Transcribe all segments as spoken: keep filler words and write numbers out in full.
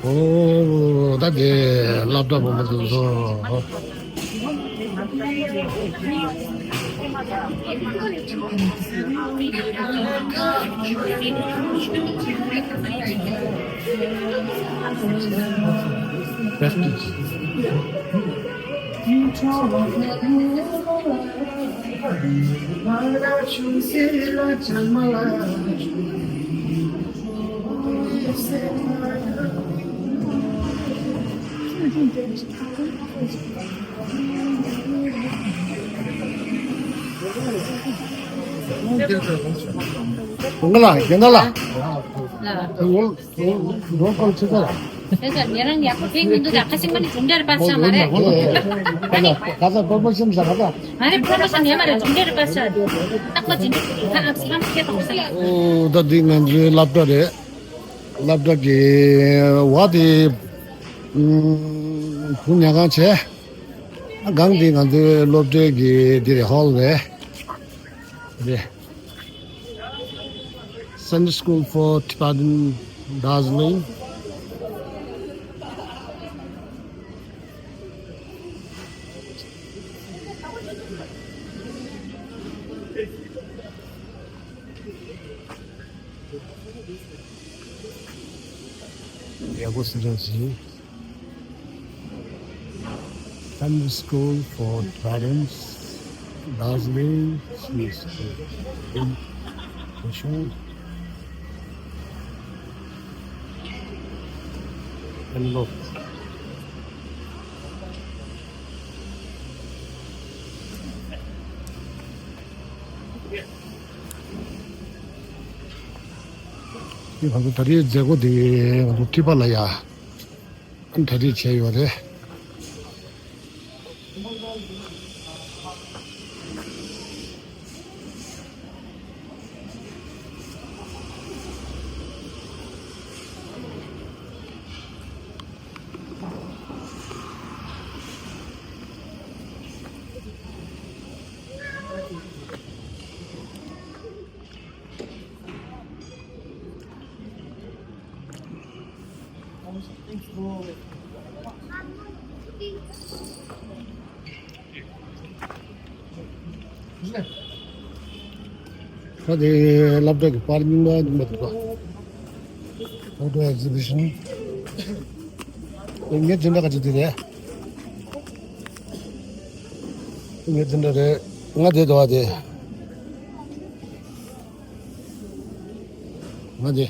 ཨོ། ད་དེ་སློབ་གྲྭ་བུ་མོ་དེ་ཚོ། ང་ལ་རྒན་ད་ལ། ལ། ང་ལ་ང་ལ་ཁོང་ཆེ་ས་ལ། ད་ལྟ་ཉེ་རང་ཡག་པོ་ཕེབས་མི་འདུག་ད་ཁ་ཤས་མ་ནི་གྲུབ་འབྲས་རེ་པ་ཆགས་མ་རེད། ཁ་ས་ཁ་ས་པོ་མོ་ཤན་ས་ཁ་ས། ཨ་རེ་པོ་མོ་ཤན་ཡོད་མ་རེད། གྲུབ་འབྲས་རེ་པ་ཆགས། ཏག་ཏག་ཅིག་ཁ་ཨ་ཚ་མ་ཁྱེད་དང་ས། ཨོ་ད་འདི་ང་ཚོའི་སློབ་གྲྭ་རེད། སློབ་གྲྭ་གི་བ་དེ་ཁུངས་ཉར་ཁང་བྱས། སྒང་དེ་ང་ཚོའི་སློབ་གྲྭའི་གི་འདི་རེད། ཧོལ་རེད། རེད། Sunday School for Tibetan Darjeeling. ཡག་པོ་སེ་ར་ཟི། Sunday School for Parents, Darjeeling, Swiss. And look. འདི་ང་ཚོ་ད་རེས་མཛད་སྒོ་འདི་ང་ཚོ་ཁྲི་པ་ལ་ཡ་གྲ་སྒྲིག་བྱས་ཡོད་རེད། ད་དེ་སློབ་གྲྭ་གི་པར་རྙིང་པ་རྙིང་པ་འདུག་ག Photo exhibition. ངའི་འཛིན་གྲྭ་ག་ཚོད་དེ་རེད། ངའི་འཛིན་གྲྭ་རེད། ང་དེ་འདུག་ག་དེ། ང་དེ།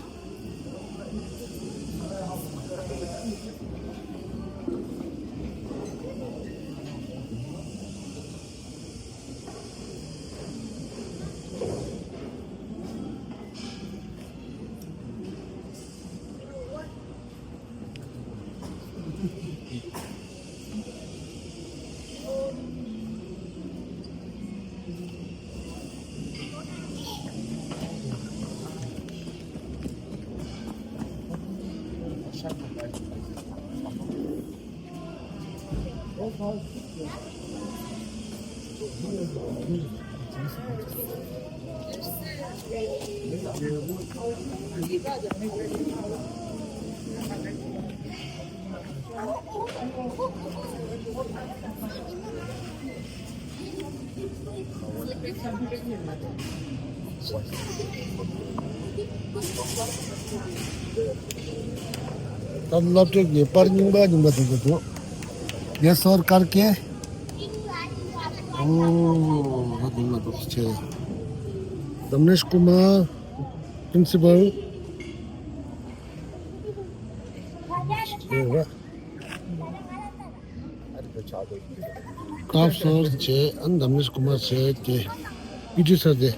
ད་སློབ་ཕྲུག་གི་པར་རྙིང་པ་རྙིང་པ་དེ་ཚོ་འདུག Yes, sir, करके। ཨོ། ང་དེ་ང་འདུག་ཆེ། धमनेश Kumar, principal. Craft sir छे, अन धमनेश कुमार छे के PT sir they.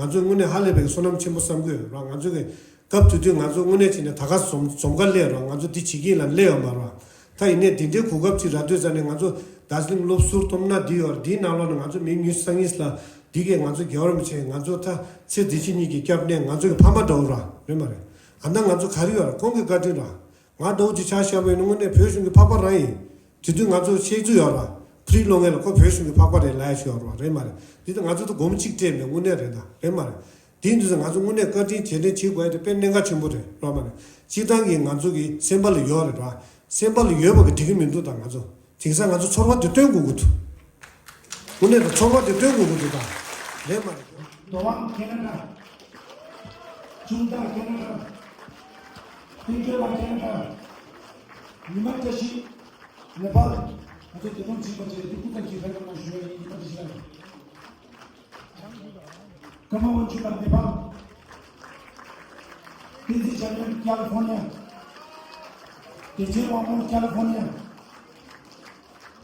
ང་ཚོས་དངོས་གནས་ཧ་ལས་པའི་བསོད་ནམས་ཆེན་པོ་བསམ་གྱི་ཡོད་རེད་བ། ང་ཚོ་གི་སྐབས་དེ་དུས་ང་ཚོ་དངོས་གནས་བྱས་ནས་ད་ག་འཛོམས་འཛོམས་ཀ་སླེབས་རེད་བ། ང་ཚོ་འདི་བྱེད་ཀྱི་ཡིན་ལབ་སླེབས་ཡོད་མ་རེད་བ། ད་ཡིན་ནའི་འདི་འདྲའི་གོ་སྐབས་ཅིག་རག་དུས་ཙང་ནས་ང་ཚོ་དར་ཇི་ལིང་སློབ་ཟུར་སྟོབས་ན་འདི་ཡོད་རེད། འདིའི་ནང་ལོགས་ནས་ང་ཚོ་མི་ཉི་ཤུ་རྩ་གཉིས་ལ་འདི་གས་ང་ཚོ་རྒྱལ་བ་རིན་པོ་ཆེ་ང་ཚོ་ད་ཚེ་འདི་ཕྱི་གཉིས་ཀྱི་སྐྱབས་གནས། ང་ཚོ་གི་ཕ་མ་འདྲ་བོ་ར་རེད་མ་རེད། ཨ་ན་ང་ཚོ་ག་རེ་ཡོད་ར། ཁོང་གི་བཀའ་དྲིན་ར། ང་འདྲ་བོ་ཅིག་ཆ་བཞག་པ་ཡིན་ན་དངོས་གནས་བོད་གཞུང་གི་འཕགས་པ་རང་ཡིན། དེ་དུས་ང་ཚོ་ཤེས་ཚུལ་ཡོད་ར། ཕ་རི་ལོ་ངན་ལ་ཁོ་བོད་གཞུང་གི་འཕགས་པ་རེད་ལབ་ཡ་ཞིག་ཡོད་ར་རེད་མ་རེད། འདི་ད་ང་ཚོ་ད་དགོངས་པ་གཅིག་སྤྲད་མེད། དངོས་གནས་རེད་ད་རེད་མ་རེད། དེ་ཡིན་དུས་ང་ཚོ་དངོས་གནས་བཀའ་དྲིན་རྗེས་དྲན་བྱེད་དགོས་ཡ་དེ་དཔེ་གནད་འགག་ཆེན་པོ་རེད་ར་མ་རེད། སྤྱིར་བཏང་གི་ང་ཚོ་གི་སེམས་པ་ལ་ཡོད་རེད་ར། སེམས་པ་ལ་ཡོད་པ་གི་འགྲིག་གི་མི་འདུག་ད་ང་ཚོ་དེང་སང་ང་ཚོ་ཚོར་བ་དེ་སྟོན་དགོས་ཀྱི་འདུག་དངོས་གནས་ད་ཚོར་བ་དེ་སྟོན་དགོས་ཀྱི་འདུག་ད་རེད་མ་རེད། དོ་དམ་ཁེ་ན་ཌ། ཁྱུང་རྟ་ཁེ་ན་ཌ། སྤུན་ཀྱོག་པ་ཁེ་ན་ཌ། ཉི་མ་བཀྲ་ཤིས་ནེ་པཱལ། ང་ཚོ་དེ་དོན་ཚིག་པ་བཅས་ཏེ་སྐུ་ཚབ་ཀྱིས་ཕེབས་གནང་ཞུ་བ་ཡིན། ཉི་མ་བཀྲ་ཤིས་ལགས། ཀརྨ་དབང་ཕྱུག་ལགས་ནེ་པཱལ། བསྟན་འཛིན་འཇམ་དབྱངས་ཀ་ལི་ཧྥོར་ནི་ཡ། བདེ་ཆེན་དབང་མོ་ཀ་ལི་ཧྥོར་ནི་ཡ།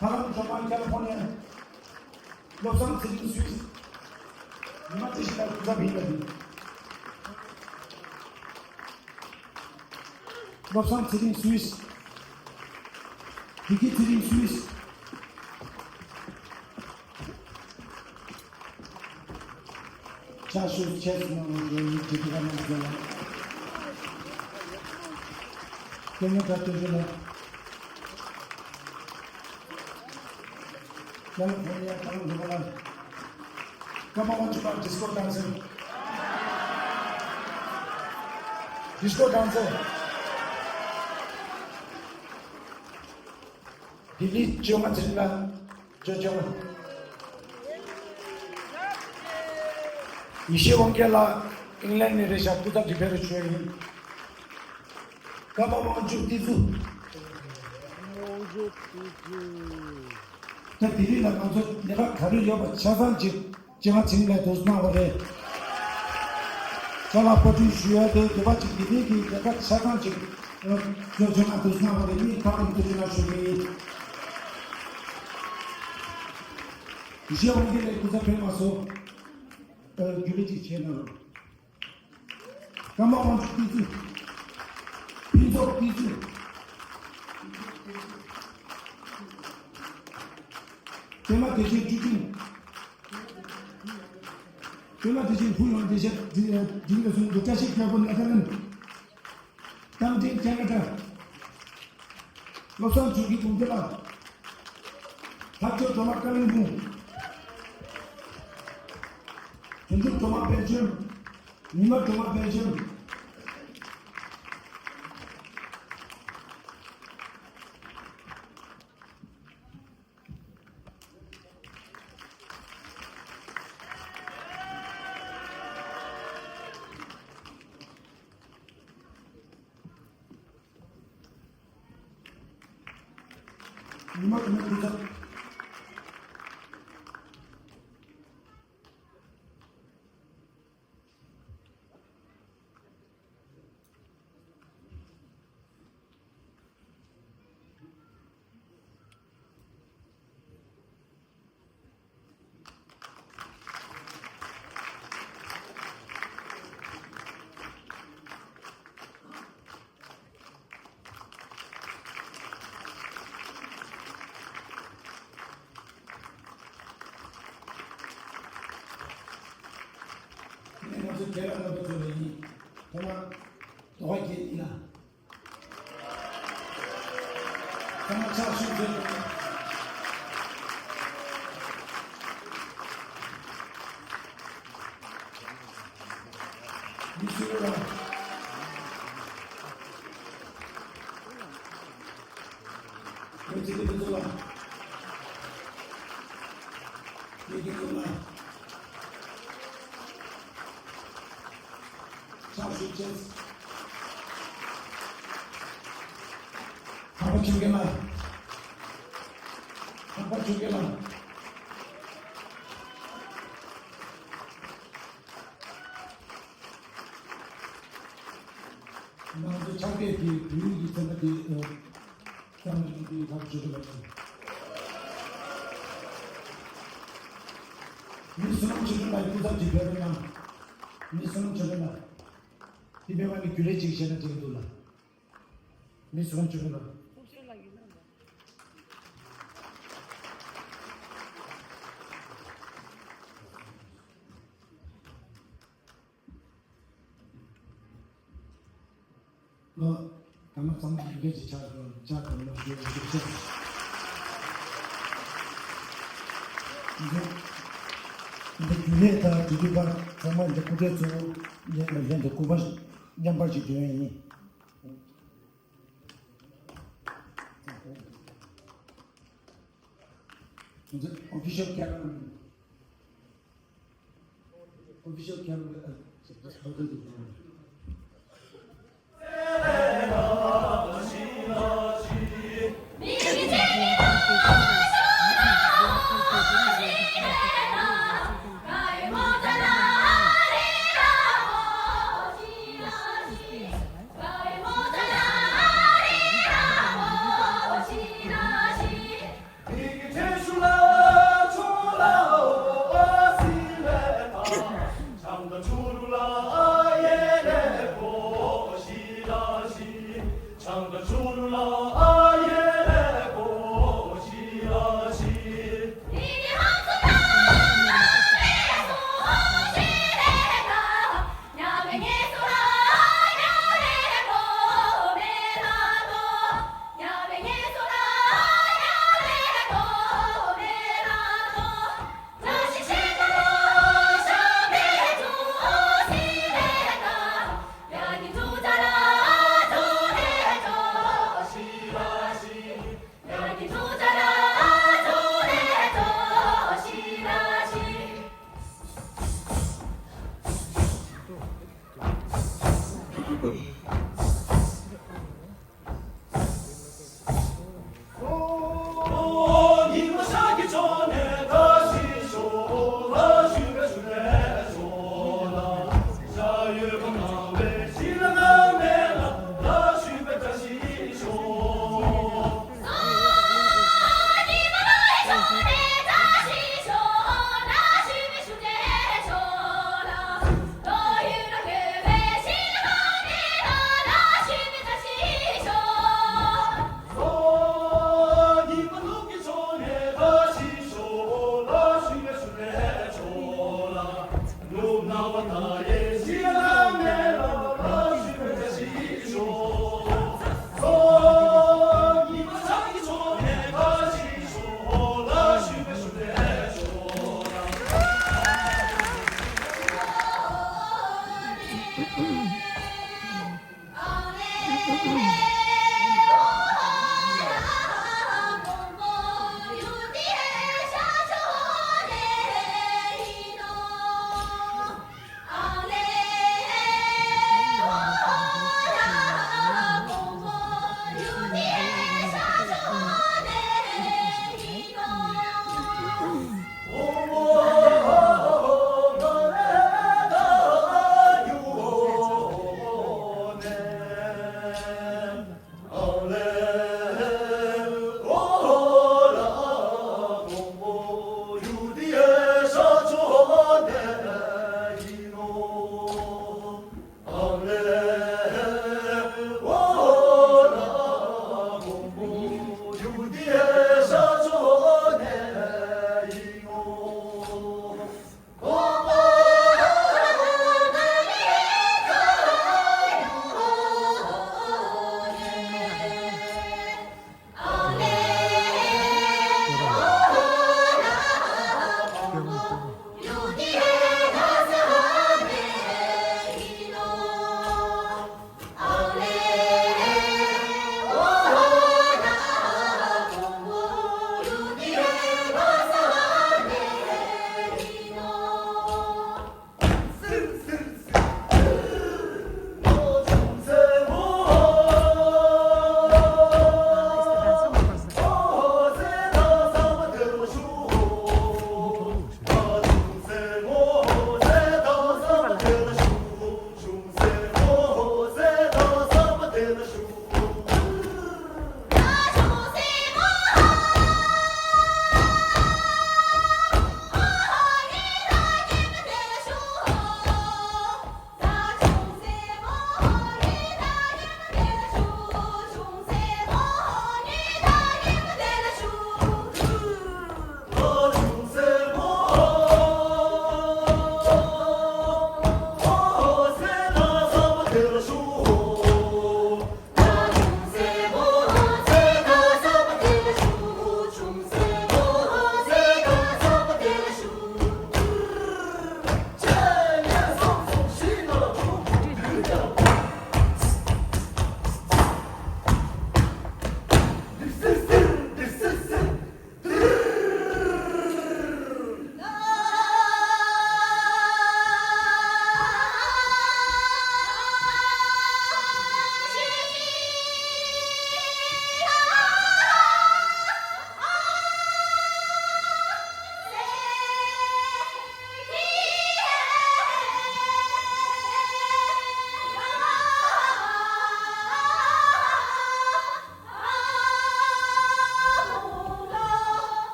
ལྷ་རམས་སྒྲོལ་མ་ཀ་ལི་ཧྥོར་ནི་ཡ། བློ་བཟང་ཚེ་རིང་སུད་སི། ཉི་མ་བཀྲ་ཤིས་ལགས་སྐུ་ཚབ་ཡིན་པ་རེད། བློ་བཟང་ཚེ་རིང་སུད་སི། བདེ་སྐྱིད་ཚེ་རིང་སུད་སི། ཕྱག་ཞུ་ཆེད་གནང་བའི་ཡིག་ཆ་དེ་ག་ནང་བཟོས་ལ། སྐྱབས་མགོན་བཀྲ་ཤིས་ལགས། ཀ་ལི་ཧྥོར་ནི་ཡ་ཀརྨ་དབང་ཕྱུག་ལགས། ཀརྨ་དབང་ཕྱུག་ལགས། ཌིས་ཀོ་ཌན་སར། ཌིས་ཀོ་ཌན་སར། ལྡི་ལི་བཅོ་ལྔ་ཚེ་རིང་ལགས། བཅོ་བཅོ་ལྔ། ཡེ་ཤེས་དབང་རྒྱལ་ལགས། ཨིང་ལན་ནས་རེད་ཤག་སྐུ་ཚབ་ཀྱིས་ཕེབས་རོགས་ཞུ་ཡ་ཡིན། ཀརྨ་དབང་ཕྱུག་བསྟི་གཙུག། ད་ལྡི་ལི་ལ་ང་ཚོ་ལས་ཀ་ག་རེ་ཡོད་པ་ཆ་ཚང་ཅིག་སྤྱི་ཁང་ཚིག་ལས་དུ་གནང་བ་རེད། ཅ་ལག་པར་སྐྲུན་ཞུ་ཡ་དེ་དེ་བ་ཅིག་ལྡི་ལི་གི་ལས་ཀ་ཆ་ཚང་ཅིག་ཨ་ཚོ་ཚོ་ང་དུ་གནང་བ་རེད། མི་ཐག་རིང་དུ་ཅི་ན་ཞུ་གི་ཡིན། ཡེ་ཤེས་དབང་རྒྱལ་ལགས་སྐུ་ཚབ་ཕེབས་མ་སོང་། ཨ་རྒྱུན་ལས་ཅིག་བྱས་གནང་རོགས། ཀརྨ་དབང་ཕྱུག་བསྟི་གཙུག། ཕུན་ཚོགས་བསྟི་གཙུག། པད་མ་བདེ་ཆེན་བཀྲ་ཤིས། པད་མ་བདེ་ཆེན་ཕུ་ཡོང་བདེ་ཆེན་འདི་འདི་འདི་གསུང་འདུག་བཀྲ་ཤིས་རྒྱལ་པོ་ནེ་ཐར་ལན། རྟ་མགྲིན་ཁེ་ན་ཌ། བློ་བཟང་ཆོས་སྐྱིད་ཀུན་ཏེ་ལ། ལྷག་ཆོས་སྒྲོལ་མ་ཀ་ལིང་སྦུག། དོན་གྲུབ་སྒྲོལ་མ་བེལ་ཇམ། ཉི་མ་སྒྲོལ་མ་བེལ་ཇམ། ཉི་མ་སྒྲོལ་མ་སྐུ་ཚབ། ང་ཚོ་རྒྱལ་བ་རིན་པོ་ཆེ་ལ་ཡིན། ཐོག་མར་དོ་བ་བརྒྱད་ཡིན་ལ། ཚང་མ་ཕྱག་ཞུ་མཛད་དགོས། མི་སུ་རེད་ལ། མི་ཚེ་འདི་ཚོ་ལ། མི་འདི་ཚོ་ལ། ཕྱག་ཞུ་ཅེས། འཕགས་པ་ཆོས་རྒྱལ་ལ། འཕགས་པ་ཆོས་རྒྱལ་ལ། ང་ཚོ་ཕྱག་དཔེ་དེ་བོད་ཡིག་གི་ཚན་པ་དེ་ཨ། ཀྱང་ལ་ཡིན་པའི་ཁག་ཆེ་རུ་ལ་ཡིན། མི་བསོད་ནམས་ཆེ་ཆུང་ལ་སྐུ་ཚབ་ཀྱིས་ཕེབས་པ་ན། མི་གསུམ་བྱུང་ན། དེ་མེད་པ་ནི་རྒྱུ་རེ་གཅིག་བྱས་ན་འགྲིག་འདུག་ལ། མི་གསུམ་བྱུང་ན། ལོ། ད་མ་ཚང་མ་ཡི་གེ་ཅིག་ཆགས་དགོས་ཆགས་དགོས་ལ་ཞུ་ཞུ་ཞུ། འདི་འདི་རྒྱུན་ལས་དང་དུས་དུས་པར་ཚང་མ་འདི་སྐུ་ཕྲེང་ཚོ་ལྷན་ལ་ལྷན་དུ་སྐུ་པར་མཉམ་པར་ཞིག་འདོན་ཡིན། འདི་official camera. Official camera.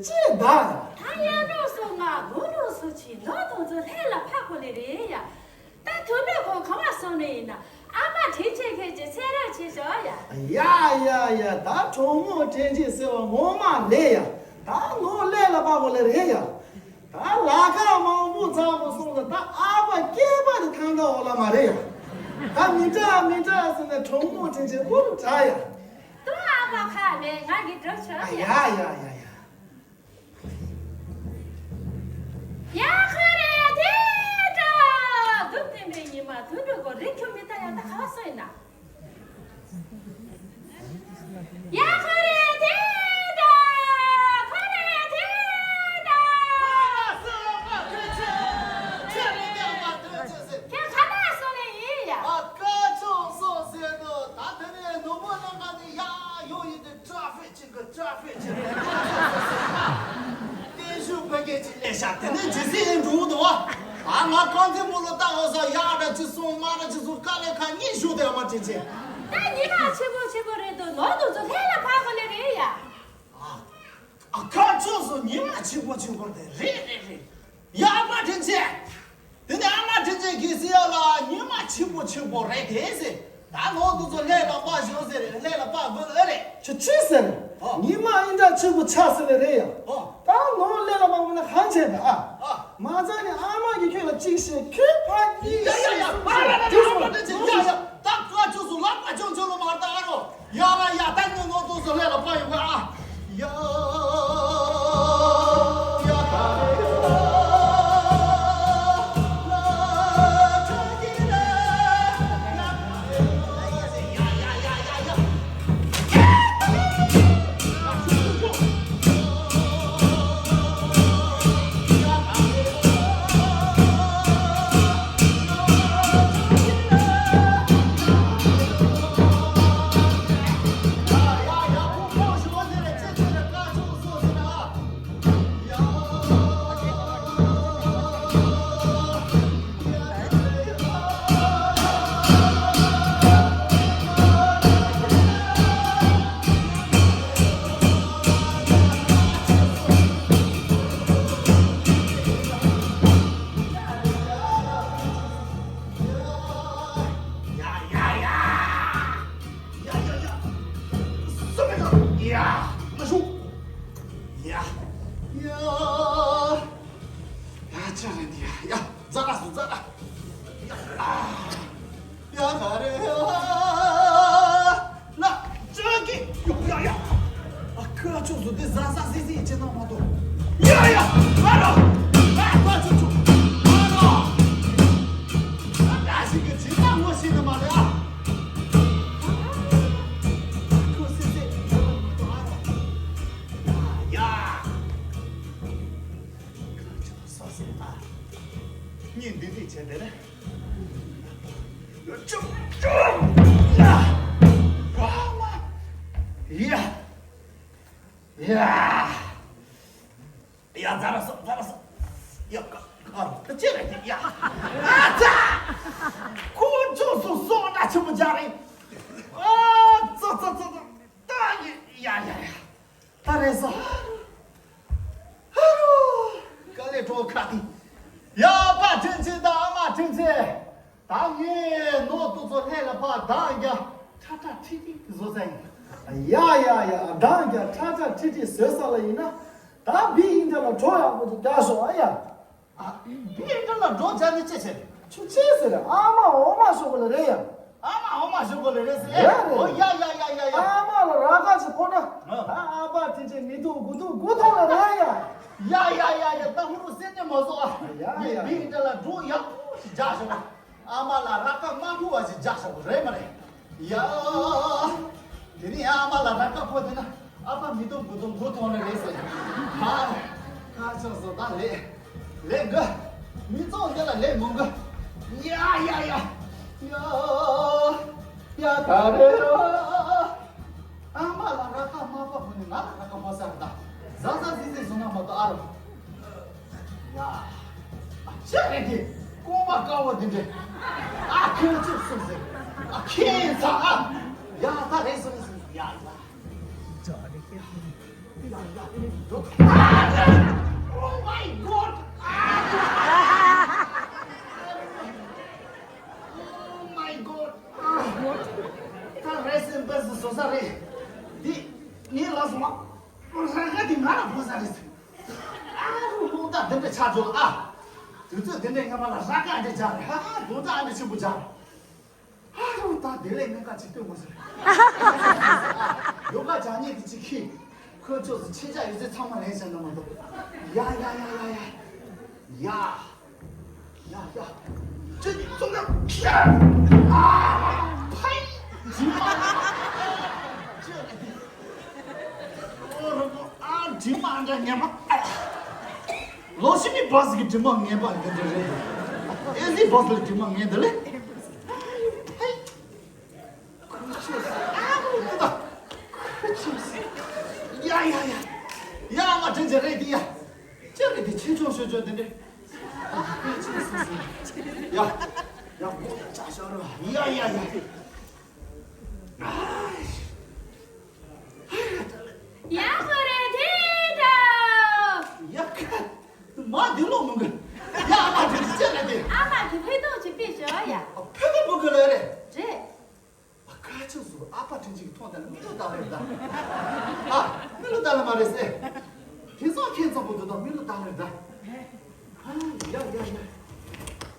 ཅི་ད། ད་ཡར་ལོག་སོང་ང་དགུང་ལོ་སུ་ཆེ་ནོར་དུང་ཚོ་ལྷས་ལ་ཕ་གོ་ལེ་རེད་ཡ། ད་དུ་མེད་ཁོ་གང་བ་སོང་ནས་ཡིན་ན་ཨ་མ་དྲིན་ཆེ་ཁྱེད་ཀྱི་ཚེ་རབས་ཆེ་ཤོག་ཡ། ཡ་ཡ་ཡ། ད་གྲོགས་མོ་དྲིན་ཆེ་ཟེར་བ་ངོ་མ་ལེ་ཡ། ད་ནོར་ལྷས་ལ་ཕ་གོ་ལེ་རེད་ཡ། ད་ལ་ཁ་མང་པོ་ཚ་པོ་སོང་ལ་ད་ཨ་ཕ་སྐྱེས་པ་དེ་ཐང་ད་འོ་ལ་མ་རེད་ཡ། ད་མི་འདྲ་མི་འདྲ་ཟེར་ནས་གྲོགས་མོ་དྲིན་ཆེ་ཨུ་རུ་དྲ་ཡ། ཏུ་ཨ་ཕ་ཁ་མེད་ང་གི་འགྲོ་ཆོག་ཡ། ཡ་ཡ་ཡ་ཡ། ཡ་ཁ་རེ་དེ་འདྲ་སྡུག་བསྟན་པའི་ཉི་མ་དུད་འགྲོ་གོ་རིག་ཁྱོད་མི་ལྟ་ཡ་ད་ག་བ་སོ་ཡིན་ན། ཡ་ཁ་རེ་དེ་འདྲ་ཁ་རེ་དེ་འདྲ། ཁྱེད་ག་ལ་སོང་ནས་ཡིན་ཡ། ཨ་ཀ་ཅོ་སོ་ཟེར་དུ་ད་དེ་ནས་ནུ་མོ་ལ་ང་ནི་ཡ་ཡོ་ཡིན་དུ་ཊ་ཕིག་ཅིག་གི་ཊ་ཕིག་ཅིག་གི་ཏེ་ཞུ་བོད་སྐད་ཅིག་ལས་ཤག་དེ་ནས་ཇི་སི་ཡིན་འགྲོ་འདུག་བ། ཨ་ང་རྐང་འཛིན་མོ་ལོ་ལྟ་འོ་ས་ཡ་ར་ཅི་སོང་མ་ར་ཅི་སོང་དཀའ་ལས་ཁ་གཉིས་ཞུ་དེ་མ་ཅི་ཅི། ད་ཉི་མ་ཆེ་པོ་ཆེ་པོ་རེད་དུ་ནོར་དུ་ཚོ་ལྷས་ལ་ཕ་གོ་ལེ་རེད་ཡ། ཨ་ཁ་ཅོ་སོ་ཉི་མ་ཆེ་པོ་ཆེ་པོ་དེ་རེད་རེད་རེད། ཡ་ཨ་མ་དྲིན་ཆེ། དེ་ནས་ཨ་མ་དྲིན་ཆེ་གི་སི་ཡ་ལ་ཉི་མ་ཆེ་པོ་ཆེ་པོ་རེད་དེ་ཟེར། ད་ནོར་དུ་ཚོ་ལྷས་ལ་ཕ་ཞོ་ཟེར་ལྷས་ལ་ཕ་དགོས་ཨེ་རེད། ཁྱོད་ཅི་ཟེར། ཨོ། ཉི་མ་ཨིན་འདྲ་ཆེ་པོ་ཆགས་ཟེར་ལེ་རེད་ཡ། ཨོ། ད་ནོར་ལྷས་ལ་ཕ་མ་ན་ཧང་ཆེ་ད་ཨ། ཨ། མ་ཚ་ནི་ཨ་མ་གི་ཁྱོད་ལ་གཅིག་བཤད་ཁྱོད་ཕ་གཉིས་ཡ་ཡ་ཡ་ཕ་ལ་ལ་ལ་ཨ་མ་དྲིན་ཆེ་ཡ་ཡ་ད་ཁ་ཆུ་སུ་ལ་ཕ་ཆུང་ཆུང་ལ་མ་ད་ཨ་རོ། ཡ་ལ་ཡ་ད་ནི་ནོར་དུ་སོ་ལེ་ལ་པ་ཡོང་ག་ཨ། ཡ་ཡ་ད་རེ་ཡ་ལ་ད་ཅི་ལ་ཡ་ད་རེ་ཡ་ཡ་ཡ་ཡ་ཡ། ཡ། ཡ། ཡ། ཡ། ཡ། ཡ། ཅི་རེད་འདི་ཡ། ཡ། ཛ་ར་སུ་ཛ་ར། ཡ། ཨ། ཡ་ག་རེ། ཡ། ན། ཅི་གི། ཡ་ཡ་ཡ། ཨ་ཁུ་ཨ་ཅོ་སུ་དེ་ཟ་ཟ་ཟི་ཟི་ཅི་ན་མ་གཏོགས། ཡ་ཡ། ཨ་རོ། ཨ་ཁུ་ཨ་ཅོ་ཅོ། ཨ་རོ། ཨ་ད་ཞིག་གི་ཅི་ན་ངོ་ཤེས་ནི་མ་རེད་ཨ། ཨ་ཁུ་སི་སི། ཨ་རོ། ཡ། ཁ་ཆུ་སོ་སོ་ཨ། གཉིས་འདི་འདི་བྱས་དེ་ནས། ཅུང་ཅུང་། ཡ། ཨ་མ། ཡ། ཡ། ཡ་ཛ་ར་སོ་ཛ་ར་སོ། ཡ་ཀ་ཀ་རོ་ད་ཅི་རེད་ཡ། ཨ་ཙ། ཁོ་ཅུང་སོ་སོ་ན་ཆི་མོ་ཅག་རེད། ཨ་ཙ་ཙ་ཙ་ཙ། ད་ཡ་ཡ་ཡ་ཡ། ད་རེད་ས། ཧ་རོ། དཀའ་ལས་གྲོགས་ཁ་ཏི། ཡ་ཕ་དྲིན་ཆེ་དང་ཨ་མ་དྲིན་ཆེ། ད་ངས་ནོར་དུ་ཚོ་ལྷས་ལ་ཕ་འདང་རྒྱག་ཁྲ་ཁྲ་ཁྲི་ཁྲི་བཟོ་ས་ཡིན། ཡ་ཡ་ཡ་འདང་རྒྱག་ཁྲ་ཁྲ་ཁྲི་ཁྲི་བཟོས་ས་ལ་ཡིན་ན། ད་བི་ཡིན་དེ་ལ་གྲོགས་ཡག་པོ་དེ་རྒྱག་ཤོག་ཨ་ཡ། ཨ། བི་འདྲ་ལ་འགྲོ་བྱ་ནི་ཅི་བྱེད། ཆུ་ཆེ་ཟེར་ཨ་མ་འོ་མ་ཞོག་གོ་ལ་རེད་ཡ། ཨ་མ་འོ་མ་ཞོག་གོ་ལ་རེད་ཟེར། རེད་རེད། ཨོ་ཡ་ཡ་ཡ་ཡ་ཡ། ཨ་མ་ལ་ར་ཁ་ཅིག་ཕོག་ན། ཨ། ད་ཨ་ཕ་དྲིན་ཆེ་མི་ཐུག་དགུ་ཐུག་དགུ་ཐུག་ལ་རེད་ཡ། ཡ་ཡ་ཡ་ཡ། ད་ཧུ་རུ་སེ་ནེ་མ་བཟོ་ཨ། ཡ་ཡ། ངས་བི་འདྲ་ལ་འགྲོ་ཡག་པོ་ཞིག་རྒྱག་ཞོག་ཨ་མ་ལ་ར་ཁ་མ་ཕོག་པ་ཞིག་རྒྱག་ཞོག་རེད་མ་རེད། ཡ། དེ་ནས་ཨ་མ་ལ་ར་ཁ་ཕོག་དེ་ན་ཨ་ཕ་མི་ཐུག་དགུ་ཐུག་དགུ་ཐུག་ལ་རེད་ཟེར། ཧ། ཁ་ཆག་བཟོ་ད་ལས། ལས་འགུལ། མི་ཚོགས་འདི་ལ་ལས་མང་གི། ཡ་ཡ་ཡ། ཡ། ཡ་ག་རེ་རོ། ཨ་མ་ལ་ར་ཁ་མ་ཕོག་ཁོ་ནི་ང་ལ་ར་ཁ་ཕོག་ས་རེད་ད། ཟ་ཟ་ཟི་ཟི་བཟོ་ན་མ་གཏོགས་ཨ་རོ། ཡ། ཨ་ཅག་རེད་དེ། རྐང་པ་དཀར་བོ་འདི་འདྲས། ཨ་ཁྱོད་ཚོ་སུ་ཟེར། ཨ་ཁྱེད་ཚ་ཨ། ཡ་ད་རེད་སོང་སོང་ཡ་ཡ། ཅག་རེད་དེ། Oh my God! Oh my God! ད་རེས་སེམས་པ་ཟི་བཟོ་ས་རེད། འདི་ངའི་ལག་སོང་བ། རང་ག་འདི་ང་ལ་བུ་ས་རེད། ཨ་རུ་ལོ་ད་འདི་འདྲ་ཆགས་འགྲོ་ལ་ཨ། དུས་ཚོད་འདི་འདྲའི་སྔ་མ་ལ་ར་ག་འདྲ་སྦྱར་རེད། ཧ་ཧ་དོ་ད་འདྲ་ཆེན་པོ་སྦྱར། ཨ་རུ་ད་དེ་ལས་སྨན་ཁང་ཅིག་སྟོན་དགོས་ཟེར། ཡོ་ག་སྦྱང་མཁན་དེ་ཅིག་ཁྱི། ཁོས་ཁྱོད་ཚོ་མཆེད་ཆ་ཡོད་ཚད་ཚང་མ་ལེན་བྱས་ན་མ་གཏོགས། ཡ་ཡ་ཡ་ཡ་ཡ། ཡ། ཡ་ཡ། ཁྱོད་ཀྱི་ཙོང་ཁ། ཨ། ཕའི། ཇི་མ། ཁྱོད་ཀྱི། ཨོ་རོ་པོ། ཨ། དྲི་མ་འདྲ་ངན་པ། ལོ་ཤི་མི་བ་སི་གི་དྲི་མ་ངན་པ་འདི་འདྲ་རེད། ཨེ་ཟི་བ་སི་ལ་དྲི་མ་ངན་འདི་ལེ། ཧེ། ཁུ་ཆུ་སི། ཨ་ཁུ་ད། ཁུ་ཆུ་སི། ཡ་ཡ་ཡ། ཡ་མ་དྲན་ཅེ་རེད་འདི་ཡ། ཅེ་རེད་འདི་ཆེ་ཆུང་ཤོད་ཆོད་འདི་འདྲ། ཨ་ཁུ་ཆུ་སི་སི། ཡ། ཡ་མོ་ཡ་ཅག་ཤ་རོ། ཡ་ཡ་ཡ། ཡ་ཁོ་རེ་དེ་འདྲ། ཡ་ཁ། མ་དེ་ལོ་མོ་གི། ཡ་ཨ་མ་དེ་ཅི་ཅི་ལ་དེ། ཨ་མ་དེ་ཕེ་ཏོག་ཅིག་ཕེ་ཞོ་ཡ། ཕེ་ཏོག་མོ་གི་ལ་རེད། རེད། ཨ་ཁ་ཆུ་སུ་ཨ་ཕ་དྲིན་ཅིག་མཐོང་དང་མི་ལོ་ད་རེད་ད། ཨ་མི་ལོ་ད་ལ་མ་རེད་ཟེ། དེ་ཚོ་ཁྱེད་ཚོ་གོ་དུ་དང་མི་ལོ་ད་རེད་ད། ཨ་ཡ་ཡ་ཡ།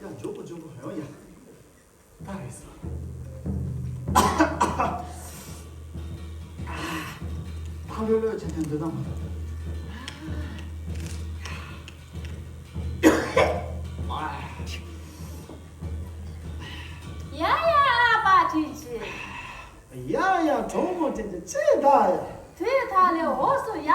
ཡ་འཇོག་གོ་འཇོག་གོ་ཧ་ཡོ་ཡ། ད་རེད་ཟེ། ཕ་ལོས་ལོས་བྱེད་དོན་འདི་དང་མ་ཡ་ཡ་ཨ་ཕ་དྲིན་ཆེ། ཡ་ཡ་གྲོགས་མོ་དྲིན་ཆེ་ཆེ་ད་ཡ། དུས་ཐག་ལས་འོག་སུ་ཡ།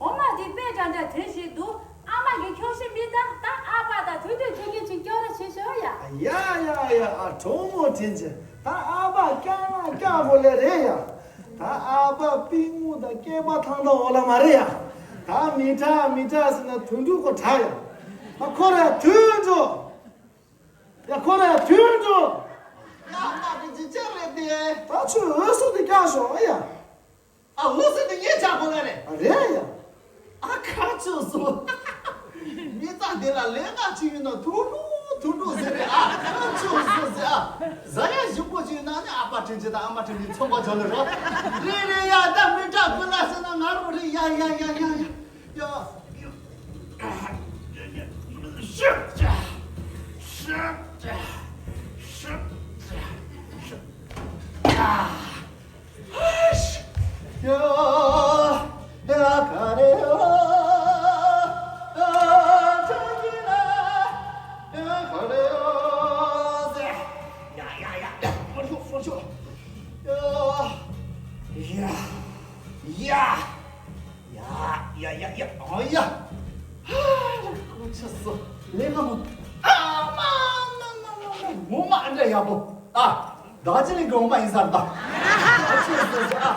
འོ་མ་འདི་དཔེ་འདྲ་འདྲ་དོན་ཞིག་འདུག་ཨ་མ་གི་ཁྱོ་ཤི་མི་ད་ད་ཨ་ཕ་ད་དུས་དུས་དེ་གི་ཅིག་སྐྱོ་ར་བྱེད་ཤོག་ཡ། ཡ་ཡ་ཡ་ཨ་གྲོགས་མོ་དྲིན་ཆེ། ད་ཨ་ཕ་སྐྱག་ན་སྐྱག་པོ་ལས་རེད་ཡ། ད་ཨ་ཕ་པིག་མོ་ད་སྐེད་པ་ཐང་ད་འོ་ལ་མ་རེད་ཡ། ད་མི་དྲག་མི་དྲག་ཟེར་ན་དུད་འགྲོ་གོ་དྲག་ཡ། ད་ཁོ་ར་དུད་འགྲོ། ཡ་ཁོ་ར་དུད་འགྲོ། ཡ་ཨ་མ་དྲིན་ཆེ་ཅི་རེད་དེ། ད་ཆུ་འོད་སུ་དེ་སྐྱག་ཤོག་ཨ་ཡ། ཨ་འོད་སུ་དེ་ངས་ཆག་གོ་ལ་རེད། རེད་ཡ། ཨ་ཁ་ཆུ་སོ། མི་ཚང་དེ་ལ་ལས་ཀ་ཅི་ཡིན་ན་དུད་འགྲོ་དུད་འགྲོ་ཟེར་རེད་ཨ། ཁ་ཆུ་སོ་ཟེར་ཨ། ཟ་ཡ་ཞིམ་པོ་ཅི་ཡིན་ན་ནི་ཨ་ཕ་དྲིན་ཆེ་དང་ཨ་མ་དྲིན་ཆེ་ཚོང་པ་ཇོ་ལེ་རོ། རེད་རེད་ཡ་ད་མི་དྲག་ཀུན་ལ་ཟེར་ན་ང་རོ་རེད་ཡ་ཡ་ཡ་ཡ་ཡ། ཡ། ཤུབ་ཅ། ཤུབ་ཅ། ཤུབ་ཅ། ཤུབ་ཅ། ཡ། ཡ་ག་རེ་ཡོད། ཡ་ཅང་གི་ན། ཡ་ག་རེ་ཡོད་ཟེར། ཡ་ཡ་ཡ། ཧོར་ཤོག་ཧོར་ཤོག་ཡ། ཡ། ཡ། ཡ་ཡ་ཡ་ཡ། ཨ་ཡ། ཧ། ཁོ་ཆི་སོ། ལས་ཀ་མོ། ཨ་མ་མ་མ་མ་མ། ངོ་མ་ཨ་འདྲ་ཡག་པོ། ཨ། ད་ཅི་ལས་གོང་མ་ཡིན་ས་རེད་ད། ཨ་ཆི་སོ་སོ་ཨ།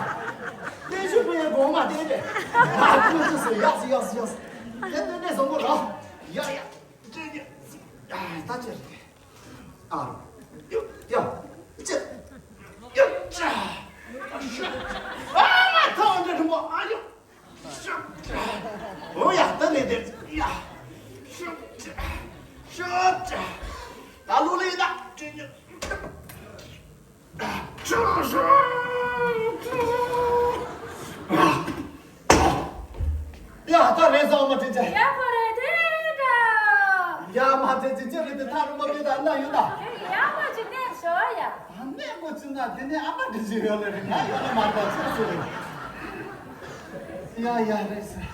ལས་ཞུ་པའི་གོང་མ་དེ་རེད། ཨ་ཁོ་ཆི་སོ་ཡག་སོ་ཡག་སོ་ཡག་སོ། དེ་དེ་ནས་བཟང་པོ་ར། ཡ་ཡ། ཅི་ཡ། ཨ་ད་ཅི་རེད། ཨ། ཡ། ཅི། ཡ། ཅི། ཨ་མ་ཐང་འདྲ་དུ་མོ་ཨ་ཡ། ཨོ་ཡ་ད་ནི་དེ་ཡ། ཤུབ་ཅ། ཤུབ་ཅ། ད་ལོ་ལེ་ད། ཅི་ཉི། ཅི་ཤུབ་ཅ། ཡ་ད་རེས་ཟ་མ་དྲན་ཅེ། ཡ་ཁོ་རེ་དེ་འདྲ། ཡ་མ་དྲན་ཅེ་ཅི་རེད་དེ་ཐག་རིང་པོ་མེད་ད་ན་ཡོད་ད། ཡ་མ་ཅི་ནས་ཤོ་ཡ། ད་ནས་མོ་ཅི་ན་དེ་ནས་ཨ་མ་དྲན་ཅེ་ཡོད་ལེ་རེད་ང་ཡོད་ལེ་མ་ད་ཅི་ཟེར་རེད། ཡ་ཡ་རེད་ཟེར།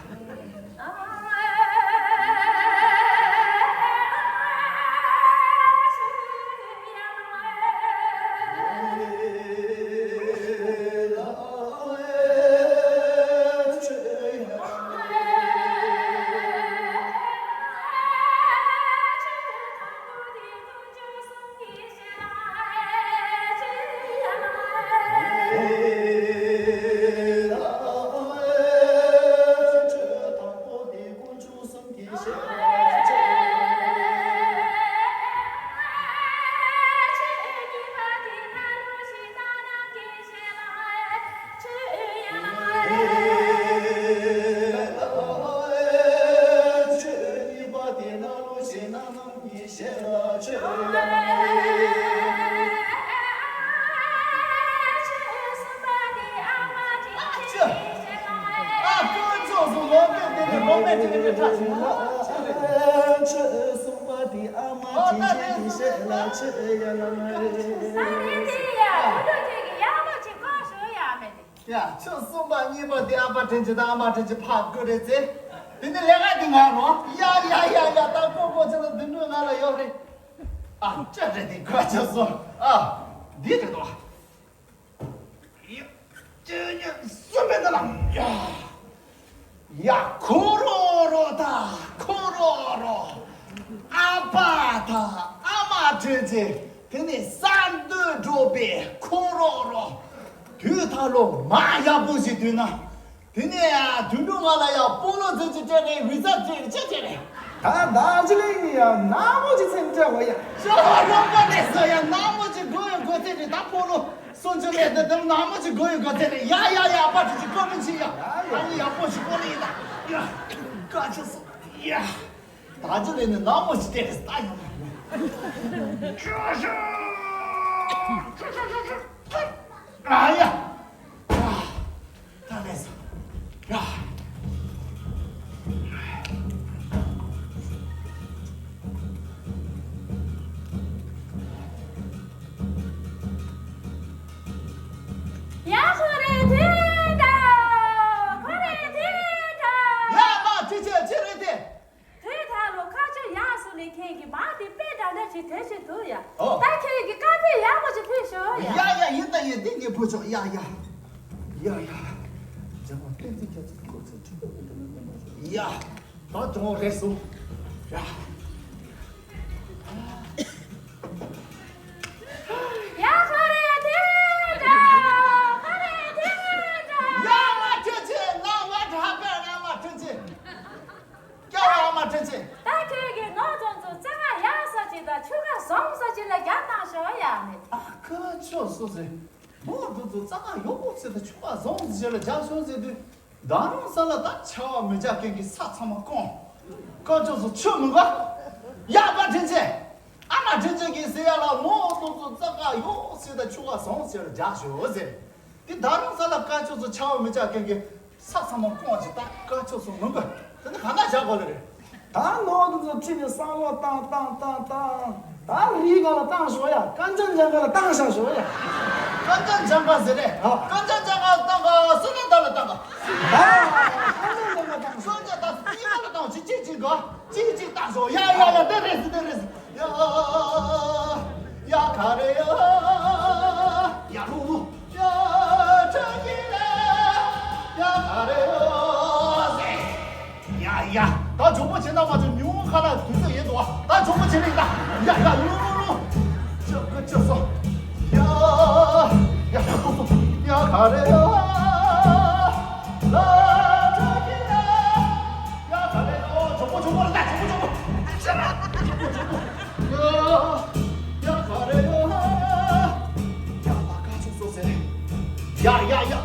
ཡ། ཆུ་གསུམ་པ་གཉིས་པ་དེ་ཨ་ཕ་དྲིན་ཆེ་དང་ཨ་མ་དྲིན་ཆེ་ཕ་དགོས་རེད་ཟེར། དེ་ནི་ལས་ཀ་དེ་ང་རོ། ཡ་ཡ་ཡ་ཡ། ད་ཀོ་ཀོ་ཆུ་ལ་དུད་འགྲོ་ང་ལ་ཡོད་རེད། ཨ་ཅི་རེད་དེ་ག་ཆུ་སོང་། ཨ་འདི་རེད་དོ། ཡ་ཅི་ཡ་གསུམ་པའི་ནང་ལ་ཡ། ཡ། ཁོ་རོ་རོ་དང་ཁོ་རོ་རོ། ཨ་ཕ་དང་ཨ་མ་དྲིན་ཆེ། དེ་ནས་ས་འདུལ་འགྲོ་པའི་ཁོ་རོ་རོ། དུས་ཐ་ལོ་མ་ཡག་པོ་ཞིག་དུས་ན། དེ་ནས་དུད་འགྲོ་ང་ལ་ཡ་སྤོ་ལོ་ཚོན་ཅིག་སྤྲད་ནས་བི་ཛ་སྤྲད་ནས་ཅི་བྱས་རེད། ད་ད་ཅི་ལས་ཡིན་ཡ་ནག་མོ་ཅིག་ཚན་སྤྲད་འོ་ཡ། ཅོ་རོགས་པ་རེད་ཟེར་ཡ། ནག་མོ་ཅིག་དགོས་ཡོད་དགོས་ཚད་རེད། ད་སྤོ་ལོ། སོང་ཆུ་ལས་དེ་དེ་ནག་མོ་ཅིག་དགོས་ཡོད་ག་ཚད་རེད། ཡ་ཡ་ཡ། ཨ་ཕ་དྲིན་ཆེ་བཀའ་དྲིན་ཆེ་ཡ། ད་ནི་ཡག་པོ་ཞིག་སྤོ་ལེ་ཡིན་ད། ཡ། བཀའ་ཆེ་སོང་། ཡ། ད་ཅི་ལས་ནི་ནག་མོ་ཞིག་སྤྲད་རེད་ད་ཡ། ཨ་ཡ། ད་ལས་སོང་། ཡ། ཡ། ཁོ་རེ་དེ་འདྲ། ཁོ་རེ་དེ་འདྲ། ཡ། མ་ཅི་བྱེད་ཅི་རེད་དེ། དེ་ད་ལོ་ཁ་ཆུ་ཡག་སོང་ནས་ཁྱེད་ཀྱི་མ་དེ་དཔེ་འདྲ་འདྲ་ཅིག་དེ་ཅིག་འདུག་ཡ། ཨོ། ད་ཁྱེད་ཀྱི་ཀ་ཕེ་ཡག་པོ་ཅིག་ཕུལ་ཤོག་ཡ། ཡ་ཡ། ཡིན་ད་ཡིན། དེ་ངས་ཕུལ་ཆོག་ཡ་ཡ། ཡ་ཡ། རྒྱལ་བ་བསྟན་འཛིན་རྒྱ་མཚོ་གི་སྐུ་ཚེ་ཁྲི་ལོ་ཡ། ད་གྲོང་རེད་སོང་། ཡ། ཡ། ཁོ་རེ་དེ་འདྲ། ཁོ་རེ་དེ་འདྲ། ཡ། མ་ཁྲི་ཆེ། ནང་མ་དྲག་པས་ན་མ་ཁྲི་ཆེ། སྐྱ་བ་ཨ་མ་དྲིན་ཆེ། ད་ཁྱོད་ཀྱིས་ནོར་ཙོང་ཙོ་རྩྭ་ཁ་ཡག་ས་ཅིག་དང་ཆུ་ཁ་བཟང་ས་ཅིག་ལ་རྒྱག་བཏང་ཤོག་ཡ་ནི། ཨ་ཁ་ཆོ་སོ་ཟེ། ནོར་ཙོང་ཙོ་རྩྭ་ཁ་ཡག་པོ་ཅིག་དང་ཆུ་ཁ་བཟང་ས་ཅིག་ལ་རྒྱག་ཤོག་ཟེར་དུས། ད་རུང་ས་ལ་ད་ཆར་པ་མི་རྒྱག་མཁན་གྱི་ས་ཚང་མ་སྐོམ། ཁ་ཆོ་སོ་ཆུ་མི་འགོ། ཡ་པ་དྲིན་ཆེ། ཨ་མ་དྲིན་ཆེ་གིས་ཟེར་ཡ་ལ་ནོར་ཙོང་ཙོ་རྩྭ་ཁ་ཡག་ས་དང་ཆུ་ཁ་བཟང་ས་ཅིག་ལ་རྒྱག་ཤོག་ཟེར། དེ་ད་རུང་ས་ལ་ཁ་ཆོ་སོ་ཆར་པ་མི་རྒྱག་མཁན་གྱི་ས་ཚང་མ་སྐོམ་ཅིག་ད་ཁ་ཆོ་སོ་མི་འགོ། དེ་ནི་ག་ན་བཞག་དགོས་ལེ་རེད། ད་ནོར་ཙོང་ཙོ་ཁྲིད་ནས་བསམ་བློ་བཏང་བཏང་བཏང་བཏང་། ད་རི་སྒང་ལ་བཏང་ཤོག་ཡ། ཀན་ཅན་ཇང་ག་ལ་བཏང་བཞག་ཤོག་ཡ། ཀན་ཅན་ཇང་ག་ཟེར་རེད། ཨ། ཀན་ཅན་ཇང་ག་ལ་བཏང་ག་སོ་ན་ད་ལ་བཏང་ག་ད་ཀན་ཅན་ཇང་ག་བཏང་། སོ་ན་ད་སི་ཏི་ལ་བཏང་། ཅི་ཅི་ཅི་ག་ཅི་ཅི་བཏང་ཤོག་ཡ་ཡ་ཡ། དེ་རེད་སི་དེ་རེད་སི། ཡ། ཡ་ག་རེ་ཡ། ཡ་ལུ་ལུ། ཡ་ཁྲ་ཡི་ལེ། ཡ་ག་རེ་ཡ་ཟེ། ཡ་ཡ། ད་གྲོགས་པོ་བྱེད་ན་མ་གཏོགས་ཉུང་ཁ་ན་དུས་ཚོད་ཡིན་འདུག་ད་གྲོགས་པོ་བྱེད་ལེ་ཡིན་ད། ཡ་ཡ་ལུ་ལུ་ལུ། ཅི་ག་ཅི་སོ། ཡ། ཡ་སོ་སོ། ཡ་ག་རེ་ཡ། ལ་ཁྲ་ཡི་ལེ། ཡ་ག་རེ་ཡ། གྲོགས་པོ་གྲོགས་པོ་ལ་ད་གྲོགས་པོ་གྲོགས་པོ། ཅི་ར་གྲོགས་པོ་གྲོགས་པོ། ཡ། ཡ་ག་རེ་ཡ། ཡ་ད་ཁ་ཆུ་སོ་ཟེ། ཡ་ཡ་ཡ།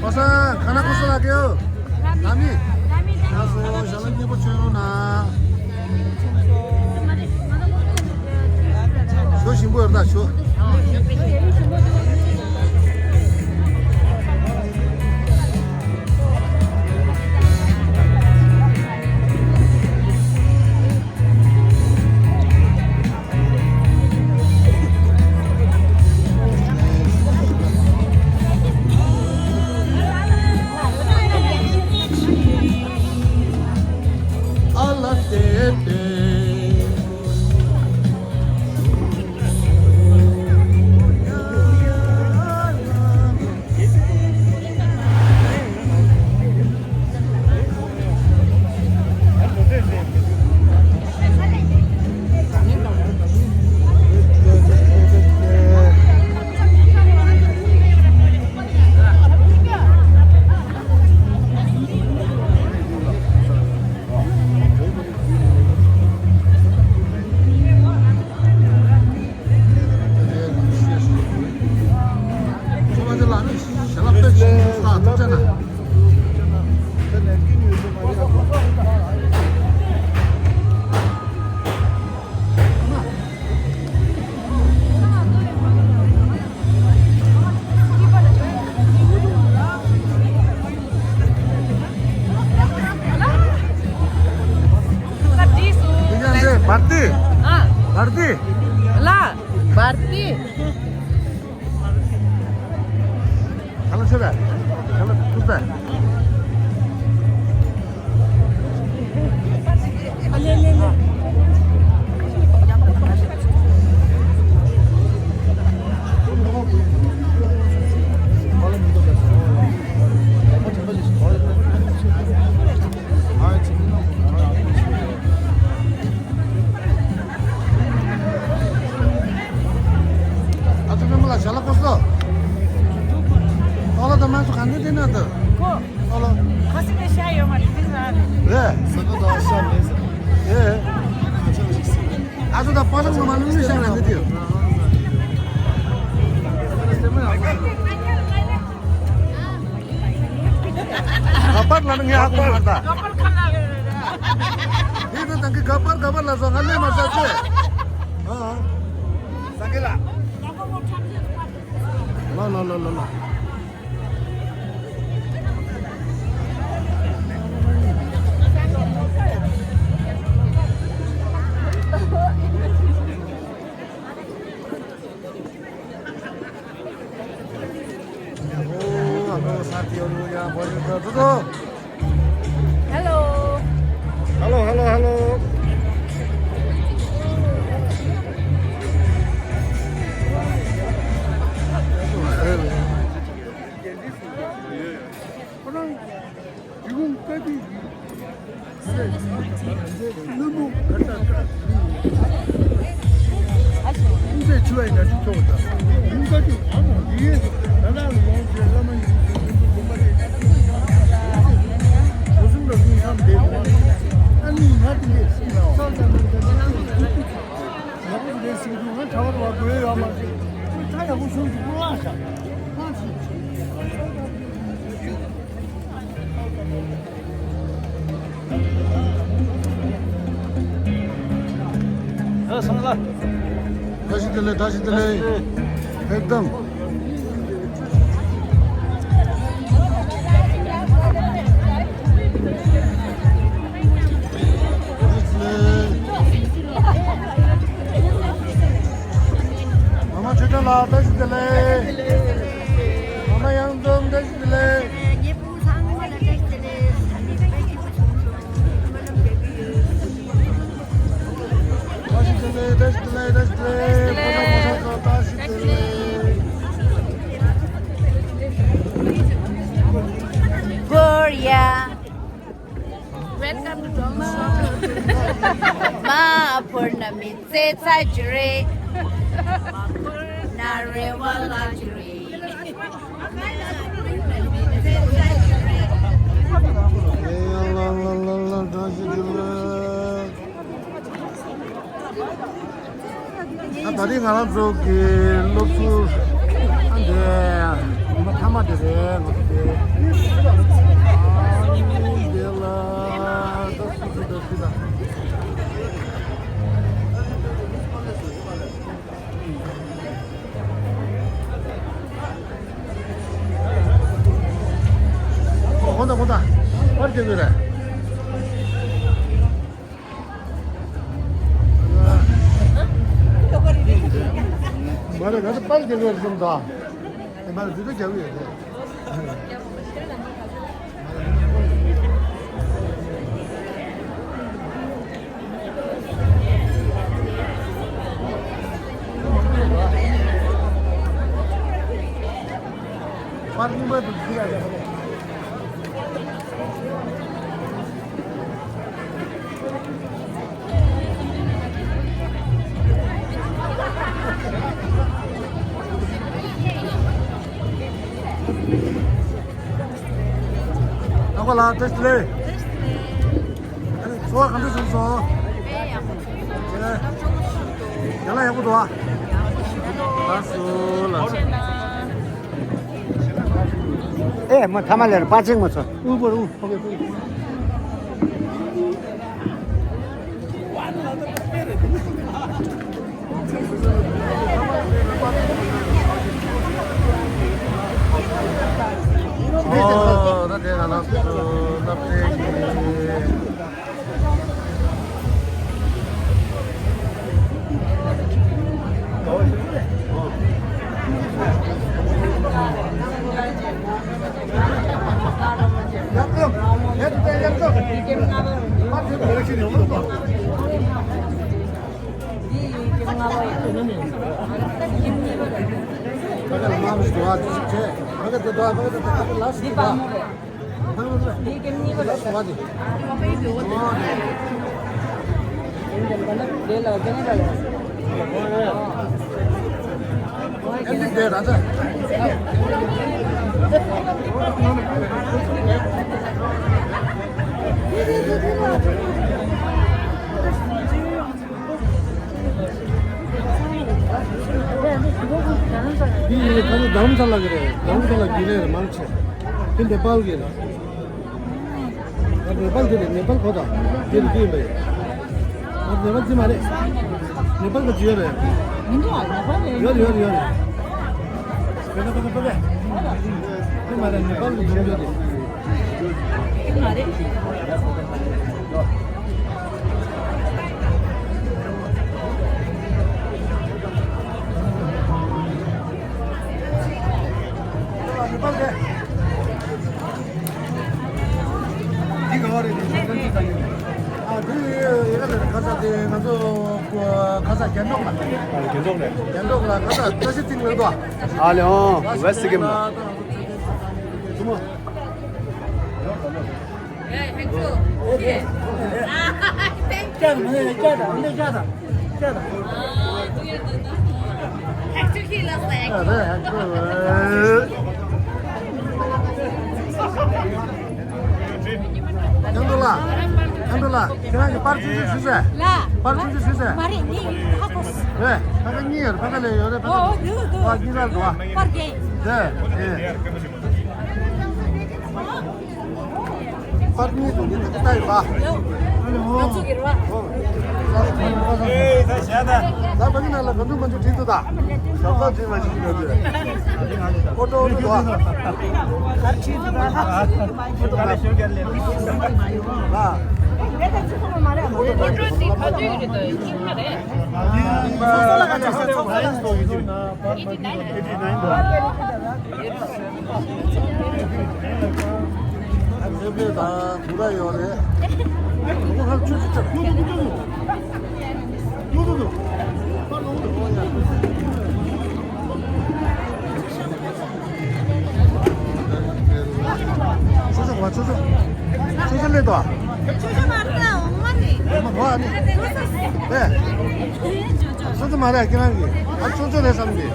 པ་སངས་ཁ་ན་ཁོ་སོ་ལ་གེའོ། ཨ་མི། ལགས་སོ། ཞལ་ལག་མཉེས་པོ་མཆོད་རོགས་གནང་། ཞོ་ཞིམ་པོ་ཡོད་ད་ཞོ། འདི་ཡང་འདི་བར་ཏི། ཨ། བར་ཏི། ལ། བར་ཏི། ག་ལ་ཆེ་བས། ག་ལ་ཐུབ་པས། ཨ་ཚོ་སྤེན་པ་ལགས་ཞལ་ལག་ཁོ་སོ། ཨོ་ལོ་ད་མ་སུ་ག་འདི་དེ་ན་ད། ཁོ། ཨོ་ལོ། ཁ་སི་ནས་ཤ་ཡོད་མ་རེད་དེ་ན། རེད། ས་ག་ད་ཤ་མེད་ས། ཨེ། ཨ་ཚོ་ད་པ་ལང་ནུ་མ་ནུ་ནུ་ཤ་ར་འདི་དེ། ག་པར་ལ་ནི་ངས་ཧ་གོ་མ་ད། ག་པར་ཁ་ལ། ཡིན་ན་ད་གི་ག་པར་ག་པར་ལ་སོང་ང་ལས་མ་ཟ་ཚེ། ཨ། ཟ་གི་ལ། ལ་ལ་ལ་ལ་ལ། Hello. Hello, hello, hello. ཨ་སང་ལ། བཀྲ་ཤིས་བདེ་ལེགས། བཀྲ་ཤིས་བདེ་ལེགས། ཨེག་དམ། བཀྲ་ཤིས་བདེ་ལེགས། མ་མ་ཆོས་སྒྲོན་ལགས་བཀྲ་ཤིས་བདེ་ལེགས། མ་མ་གཡང་འཛོམས་བཀྲ་ཤིས་བདེ་ལེགས། Gloria. Welcome to Dongma. མ་ཕོར་ན་མི་ཚེ་ཚ་རྒྱུ་རེད། ན་རེ་བ་ལ་རྒྱུ་རེད། ད་ད་རེས་ང་རང་ཚོ་གི་སློབ་ཟུར་ཨ་འདྲ་ཉི་མ་མཐའ་མ་དེ་རེད། ང་ཚོ་དེ་ཨ་ནི་དེ་ལ་ད་སུ་སུ་ད་སུ་ད། ཁོ་ད་ཁོ་ད་པར་རྒྱག་གི་རེད། མ་རེད། ང་ཚོ་པར་རྒྱག་གི་རེད་བསམ་ད། ཨེ་མ་རེད། བི་ཌི་ཡོ་རྒྱག་གི་ཡོད་རེད། པར་རྙིང་པ་དེ་ཚོ་ཡག་ཡག་རེད། ཨ་ཁུ་ལགས་བཀྲ་ཤིས་བདེ་ལེགས། ཨ་ནི་འཚོ་བ་ག་འདྲ་བྱུང་སོང་། ཨེ་ཡག་པོ་བྱུང་སོང་། ཨེ། ཡང་ན་ཡག་པོ་འདུག་ཨ། ཡག་པོ་བྱུང་། ལགས་སོ་ལགས་སོ། ཨེ་མ་ཐ་མ་ལེར་པ་ཅིང་མ་ཚོ། ཨུ་པར་ཨུ། ཨོ་ཁེ། ཨོ་ད་དེ་ང་ལ་སློབ་གྲྭའི་འདི་ཡིན་ཁ་ཚོ་རྡ་རམ་ས་ལ་གི་རེད། རྡ་རམ་ས་ལ་རྒྱུན་ལས་རེད། མང་ཆེ་དེ་ནེ་པཱལ་གི་རེད། ཨ་ནེ་པཱལ་དེ་རེད། ནེ་པཱལ་གོ་ད་དེ་རེད། དེ་ཡིན་པ་ཡིན། ཨ་ནེ་པཱལ་དེ་མ་རེད། ནེ་པཱལ་ག་ཅི་ཡོད་རེད། མི་འདུག་ཨ། ནེ་པཱལ་ཡོད་རེད། ཡོད་རེད། ཡོད་རེད། ཡོད་རེད། དེ་མ་རེད། ནེ་པཱལ་གི་འབྱུང་འགྱུར་དེ། དེ་ང་ཚོ་ག་ས་རྒྱན་འབྲོག་ལ། རྒྱན་འབྲོག་ལ། རྒྱན་འབྲོག་ལ་ག་ས་བཀྲ་ཤིས་སིང་ལ་འདུག་ཨ་ལེ་ཨོ་ཝེ་སི་ཀེམ་ལ། ཁྱེད་ཚོ་ལ། ཁྱེད་ཚོ་ལ། ཁྱེད་རང་གི་པར་ཆུང་ཆུང་ཞུ་ཟེར། ལ། པར་ཆུང་ཆུང་ཞུ་ཟེར། མ་རེད། ངས་ཧ་གོ་སོང་། རེད། ཕ་ག་གཉིས་ཡོད་རེད། ཕ་ག་ལས་ཡོད་རེད། ཕ་ག་ཨོ་ཨོ་འདུག་འདུག་ཨ་གཉིས་ཀ་འདུག་ཨ། པར་རྒྱན། རེད་རེད། པར་གཉིས་འདུག་འདི་ད་ལྟ་ཡིན་པ། ང་ཚོ་གི་རེད་བ། ཨེ་ད་བྱས་ད། ད་ཕ་གི་ནང་ལ་ག་འདུག་མ་འདུག་བྲིས་འདུག་ད། ཞོགས་ཀ་བྲིས་མ་བྱེད་ཀྱི་འདུག་ཨོ་ཏོ་ཨོ་ཏོ་འདུག་ཨ། ག་རེ་བྲིས་འདུག་ད། ཨོ་ཏོ་མ་རེད། ཨོ་ཏོ་འདི་ཕ་ཏོ་ཡིན་འདུག་ཡིན་གྱི་མ་རེད། ཚོགས་གཙོ་ལ་ག་ཚོད་ཚོགས་གཙོ་ལ་ཚོགས་གཙོ་ལ་ཚོགས་གཙོ་ལ། ཨ་ཚེ་འཕེལ་དང་བུ་ར་ཡོད་རེད། ཁོ་ཧར་ཆུ་ཆུ་ཆུ། ཆུ་ཆུ་བ་ཆུ་ཆུ། ཆུ་ཆུ་ལེ་དོ། ཆུ་ཆུ་མ་རེད། འོ་མ་རེད། འོ་མ་བ་ཨ་ནི། ཨེ། ཆུ་ཆུ་མ་རེད་ཁྱེད་རང་གིས། ཨ་ཆུ་ཆུ་རེད་བསམ་གི།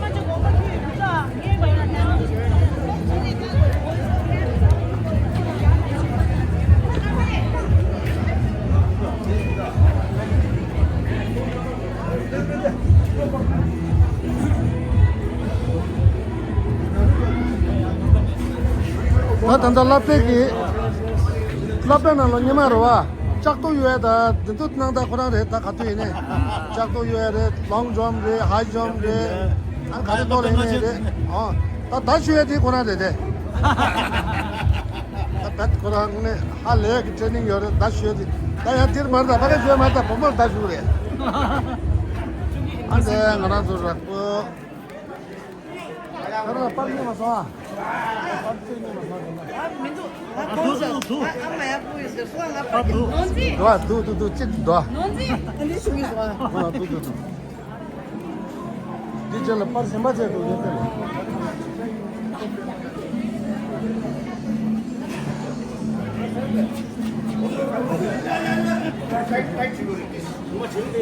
ད་ད་ལྟ་སློབ་གྲྭའི་གི། སློབ་གྲྭ་ནང་ལ་ཉི་མ་རེད་བ། ལྕགས་རྡོ་གཡུག་ཡ་ད་འདི་འདུག་སྣང་དག་ཁོ་རང་རེད། ད་ག་དུས་ཡིན་ནའི་ལྕགས་རྡོ་གཡུག་ཡ་རེད། ལོང་ཇམ་རེད། ཧའི་ཇམ་རེད། ཨ་ག་རེ་ཐོག་ལ་ཡིན་ནའི་རེད། ཨོ། ད་ད་ཞུ་ཡ་དེ་ཁོ་རང་རེད་དེ། ད་ད་ཁོ་རང་ནས་ཧ་ལས་ཀྱི་ཊེ་ནིང་ཡོད་རེད། ད་ཞུ་ཡ་དེ་ད་ཡང་དེར་མར་ད་ཕ་ག་ཞུ་ཡ་མར་ད་བུ་མོར་ད་ཞུ་རེད། ཨ་འདི་ང་རང་ཚོ་རག་པོ། ཁ་ར་པར་ཉོ་མ་སོང་ཨ། པར་ཚོས་ཉོ་མ་སོང་ཨ། མི་འདུག་ང་ཁོང་ཚོ་ཨ་མ་ཡག་པོ་ཡོད་ཟེར་སོང་། ང་པར་ཉོ། ནོར་འཛིན། འདུག་ཨ། འདུག་འདུག་འདུག་ཅིག་འདུག་ཨ། ནོར་འཛིན་ཨ་འདི་ཞུ་གི་སོང་ཨ། ཨ་འདུག་འདུག་འདུག་འདི་རྗེས་ལ་པར་གཞན་པ་བྱས་འདུག་ཡོད་ཚད།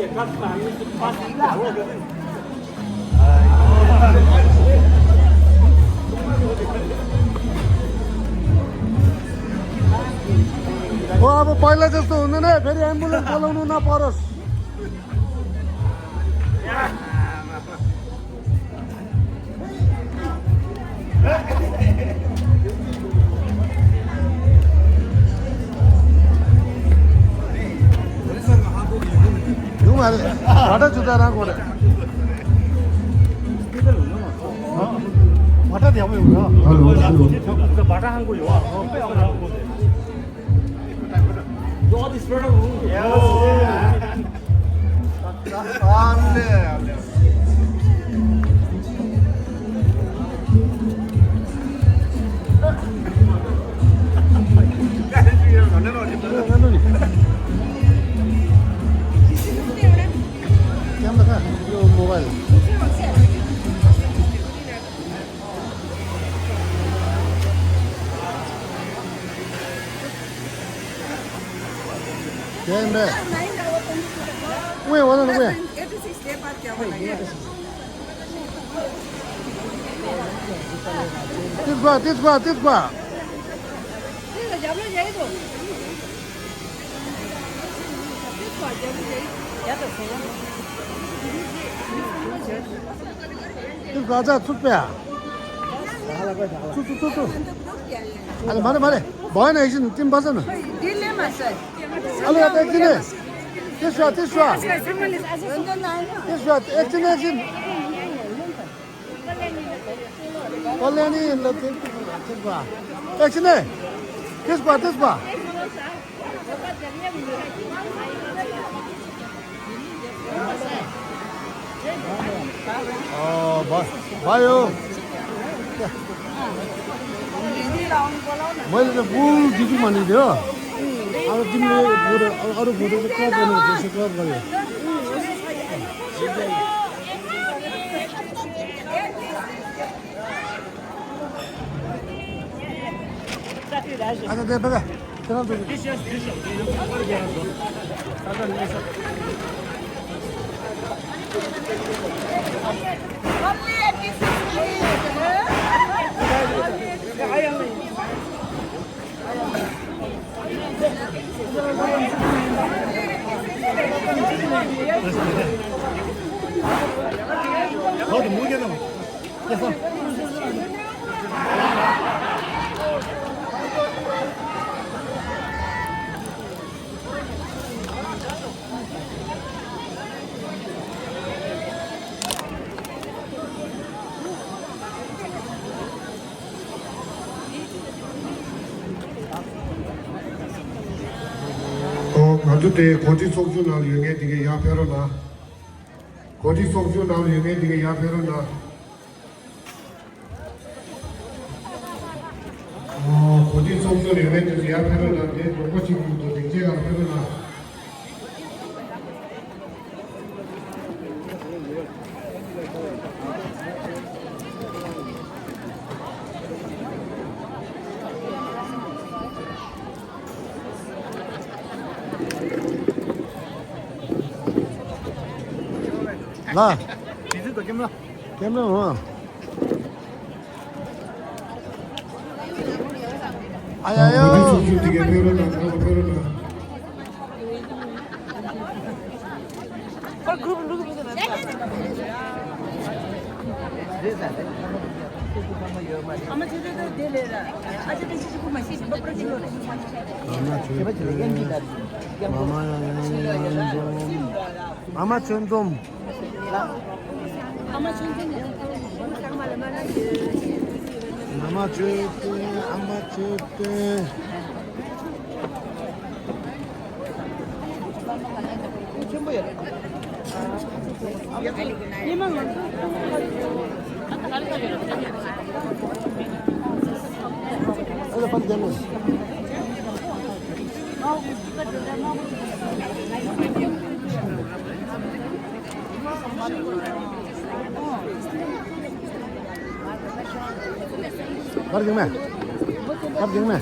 ओ अब पहिला जस्तो हुँदैन है, फेरि एम्बुलेन्स बोलाउनु नपरोस्। ཡོང་མ་རེད། བ་ད་ཇུ་ད་རང་གོ་རེད། བ་ད་དེ་ཡག་པོ་ཡོང་ར། བ་ད་ཧང་གོ་ཡོང་ཨ། ཡོང་ཨ་དེ་སྤྲོ་ར་ཧུང་གོ། This one, this one, this one. This one, this one. ཚུགས་ཚུགས་ཚུགས་ཚུགས། ཨ་ལེ་མ་རེད་མ་རེད། བོད་ནས་ཤིན་ཏིམ་པ་ས་ན། འདི་ལས་མ་ཟད། ཨ་ལེ་ཡ་ཏེ་ཅི་ནས། ཏེ་ཤ་ཏེ་ཤ། ཏེ་ཤ་ཏེ་ཅི་ནས་ཤིན། ཨོ་ལེ་ནི་ལ་ཏེ་ཏེ་ཤ། ཏེ་ཅི་ནས། ཏེ་ཤ་ཏེ་ཤ། ཨོ་བ་བ་ཡོ། མ་ལ་ད་བུ་ཇི་ཇུ་མ་ནི་དེ། अरे, तिमीले गोरु, अरू गोरु चाहिँ कहाँ पर्ने हो? त्यसै कहाँ पर्यो? अच्छा, दे, दे, दे। चल, चल। ཨོ། ང་ཚོ་དེ་གོ་སྒྲིག་ཚོགས་ཆུང་ནང་ལ་ཡོད་མཁན་དེ་གས་ཡར་ཕེབས་རོགས་གནང་། གོ་སྒྲིག་ཚོགས་ཆུང་ནང་ལ་ཡོད་མཁན་དེ་གས་ཡར་ཕེབས་རོགས་གནང་། ཨོ། གོ་སྒྲིག་ཚོགས་ཆུང་ནས་ཡོད་མཁན་དེ་ཚོ་ཡར་ཕེབས་རོགས་གནང་། དེ་གྲོགས་པོ་གཅིག་གི་འདུག་སྡིངས་ཆའི་སྒང་ལ་ཕེབས་རོགས་གནང་། ལ། ཇི་ཙི་དོ་ཀེམ་ར། ཀེམ་ར་འོང་། ཨ་ཡ་ཡ། ཨ་ཡ་ཡ། མ་མ་ཡང་ཡང་ཡང་འཛོམས། མ་མ་ཆོས་འཛོམས། མ་མ་ཆོས་སྟོན། ཨ་མ་ཆོས་སྟོན། ཕར་འགྱིང་མེ། ཕར་འགྱིང་མེ།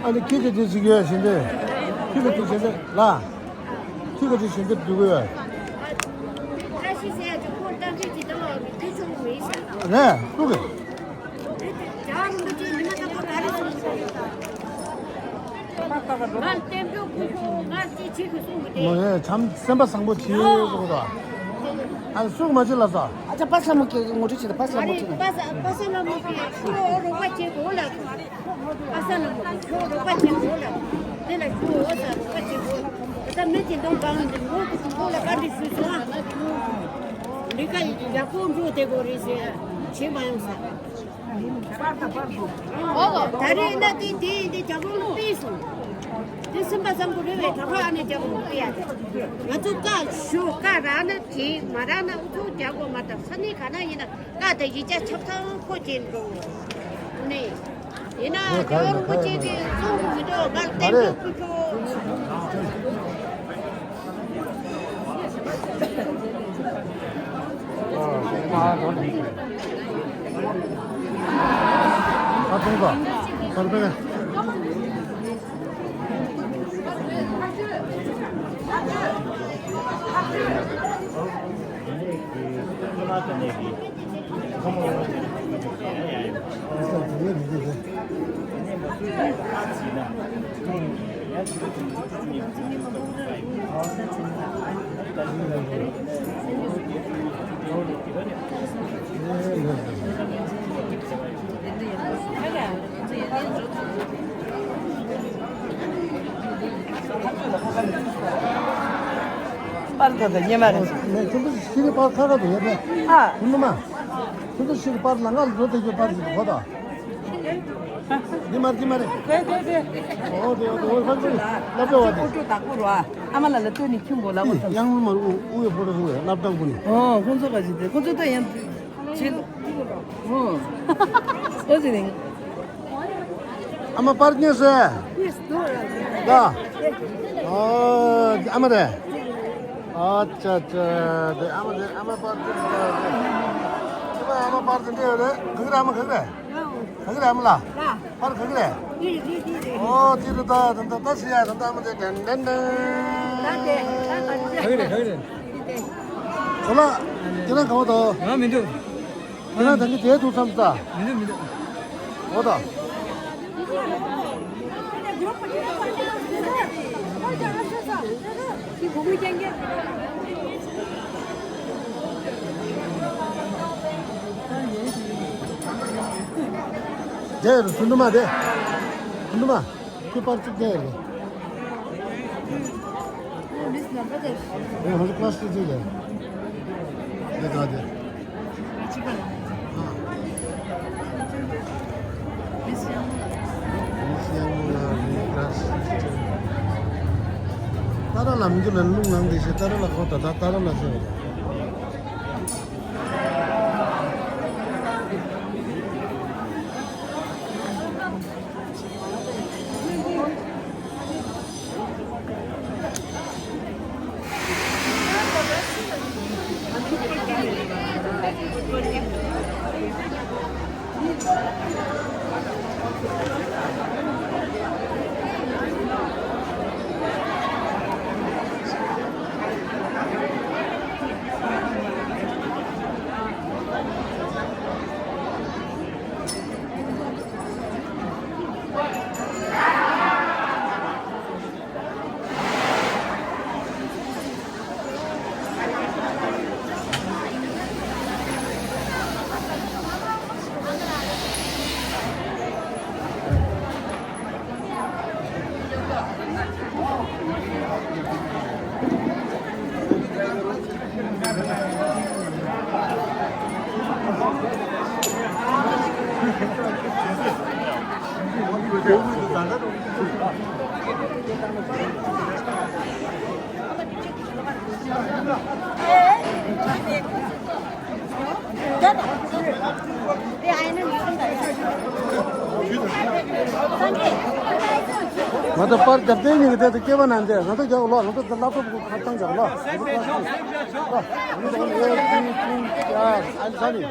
ཨ་ནི་ཁྱི་གི་དེ་ཞིག་ཡོད་ཟིན་ཏེ། ཁྱི་གི་དེ་ཞིག་ཏེ་ལ། ཁྱི་གི་དེ་ཞིག་ཏེ་འདུག་གི་ཡོད། ནས་ལུག་གི། ང་བརྟན་པོ་སྐུ་ཞོག་ང་ཅི་ཆི་གི་གསུང་གི་དེ། མོ་ཡས་བྱམས་སེམས་པ་བཟང་པོ་བྱེད་ཟེར་གོ་ད། ཨ་ནི་སུག་མ་བྱེད་ལ་ས། ཨ་ཅག་པ་ས་མོ་གི་ངོ་སྤྲོད་བྱེད་ད། པ་ས་མོ་གི། པ་ས་པ་ས་ལ་མོ་གི་ཁྱོ་རོགས་པ་བྱེད་དགོས་ལ། པ་ས་ལ་མོ་གི་ཁྱོ་རོགས་པ་བྱེད་དགོས་ལ། དེ་ལ་ཁྱོ་འོ་ས་རོགས་པ་བྱེད་དགོས། ད་མི་དེ་འདོན་གང་འདི་ངོ་གི་ཁོ་ལ་བཀའ་འདྲི་ཞུས་སོང་ཨ། འདི་ཀ་ཡི་ཡག་པོ་འགྲོ་བསྡད་དགོས་རེད་ཟེར། བྱེད་མ་ཡོང་ས། ད་རེས་ན་དེ་དེ་དེ་རྒྱ་གོང་ལ་སྤེལ་སོང་། དེ་སེམས་པ་བཟང་པོ་རེད་བས། ད་ག་ཨ་ནི་རྒྱ་གོང་ལ་སྤེལ་ཡ། ང་ཚོ་བཀའ་ཞུ། བཀའ་རག་ན་བྱེད། མ་རག་ན་འུ་ཚོ་རྒྱག་དགོས་མ་གཏོགས། ས་གནས་ག་ན་ཡིན་ན་བཀའ་དང་ཡིག་ཆ་ཆ་ཚང་ཁོ་བྱེད་འགྲོ་ནས། ཡིན་ན་རྒྱལ་བ་རིན་པོ་ཆེ་གི་གསུང་གི་མི་འགྲོ། མར་བསྟན་འགྲོ་ཁུ་ཆོ། ཁོང་ཚོ་བར་པའི། པར་ད་ད་ཉེ་མ་རེད། ཁྱོད་ཚོ་ཤི་རི་པར་ཁ་ཁ་དུ་ཡོད་པས། ཨ། ཁྱོད་ཚོ་མ། ཁྱོད་ཚོ་ཤི་རི་པར་ལ་ང་ལ་འགྲོ་དེ་ཁྱོད་པར་ཞིག་གོ་ད། འདི་མ་རེད་འདི་མ་རེད། དེ་དེ་དེ། ཨོ་དེ་ཨོ་དེ་ཨོ་ཧོན་ཧོན་ལབ་རེ་བ་དེ། ཨོ་ཅོ་དག་པོ་རོ་ཨ། ཨ་མ་ལ་ལ་ལྟོས་ནི་ཁྱུང་གོ་ལ་ཨོ་ཅོ། ཡང་མ་རུ་ཨུ་ཨུ་ཡོ་ཕོ་རོ་ཧུ་ལབ་དང་པོ་ནི། ཨོ་ཁོང་ཚོ་ག་ཅི་དེ་ཁོང་ཚོ་ད་ཡང་ཅི་ལ། ཨོ། ཨོ་ཅི་ནི། ཨ་མ་པར་ཉེ་སེ། ད། ཨོ་ཨ་མ་རེད། ཨ་ཅ་ཅ་དེ་ཨ་མ་རེད། ཨ་མ་པར་ཉེ་སེ། ཨ་མ་པར་ཉེ་སེ་རེད། ག་གི་རེད་ཨ་མ་ག་གི་རེད། ག་གི་རེད་ཨ་མ་ལ། པར་ག་གི་རེད། ཨོ་ཅི་རེད་ད་ད་ད་ད་སི་ཡ་ད་ད་ཨ་མ་དེ་ཏན་ཏན་ཏན། ག་གི་རེད་ག་གི་རེད། ཁོ་ལ། ཁྱེད་རང་ག་བ་དང་། ང་མི་འདུག་ཁྱེད་རང་ད་གི་དེ་ཐུག་བསམ་ས། མི་འདུག་མི་འདུག་འོ་ད། དེ་རུ་སུན་དུ་མ་དེ། སུན་དུ་མ། ཁྱོད་པར་གཅིག་བལྟས་རེད། ཨེ་ཧོ་ཀླ་སི་གཅིག་རེད། འདི་ག་དེ། མིས་ཡང་མོ་ལ་རི་ཀ་སི་གཅིག་ཏཱ་ར་ལ་མི་འདུག་ལ་རླུང་ལངས་དེ་ཤེས། ཏཱ་ར་ལ་ཁོ་ད་ད་ཏཱ་ར་ལ་ཟེར། ང་ཚོ་པར་རྒྱབ་རྟེན་ཉིན་གྱི་དེ་ཚོ་སྐྱེ་བ་ནང་འདས་ང་ཚོ་རྒྱག་ལོ། ང་ཚོ་ལབ་ཊོབ་ཁ་བཏང་རྒྱག་ལོ། ང་ཚོ་ཨེ་ཐིང་ཐིང་ཡ་ཨན་ས་ནི།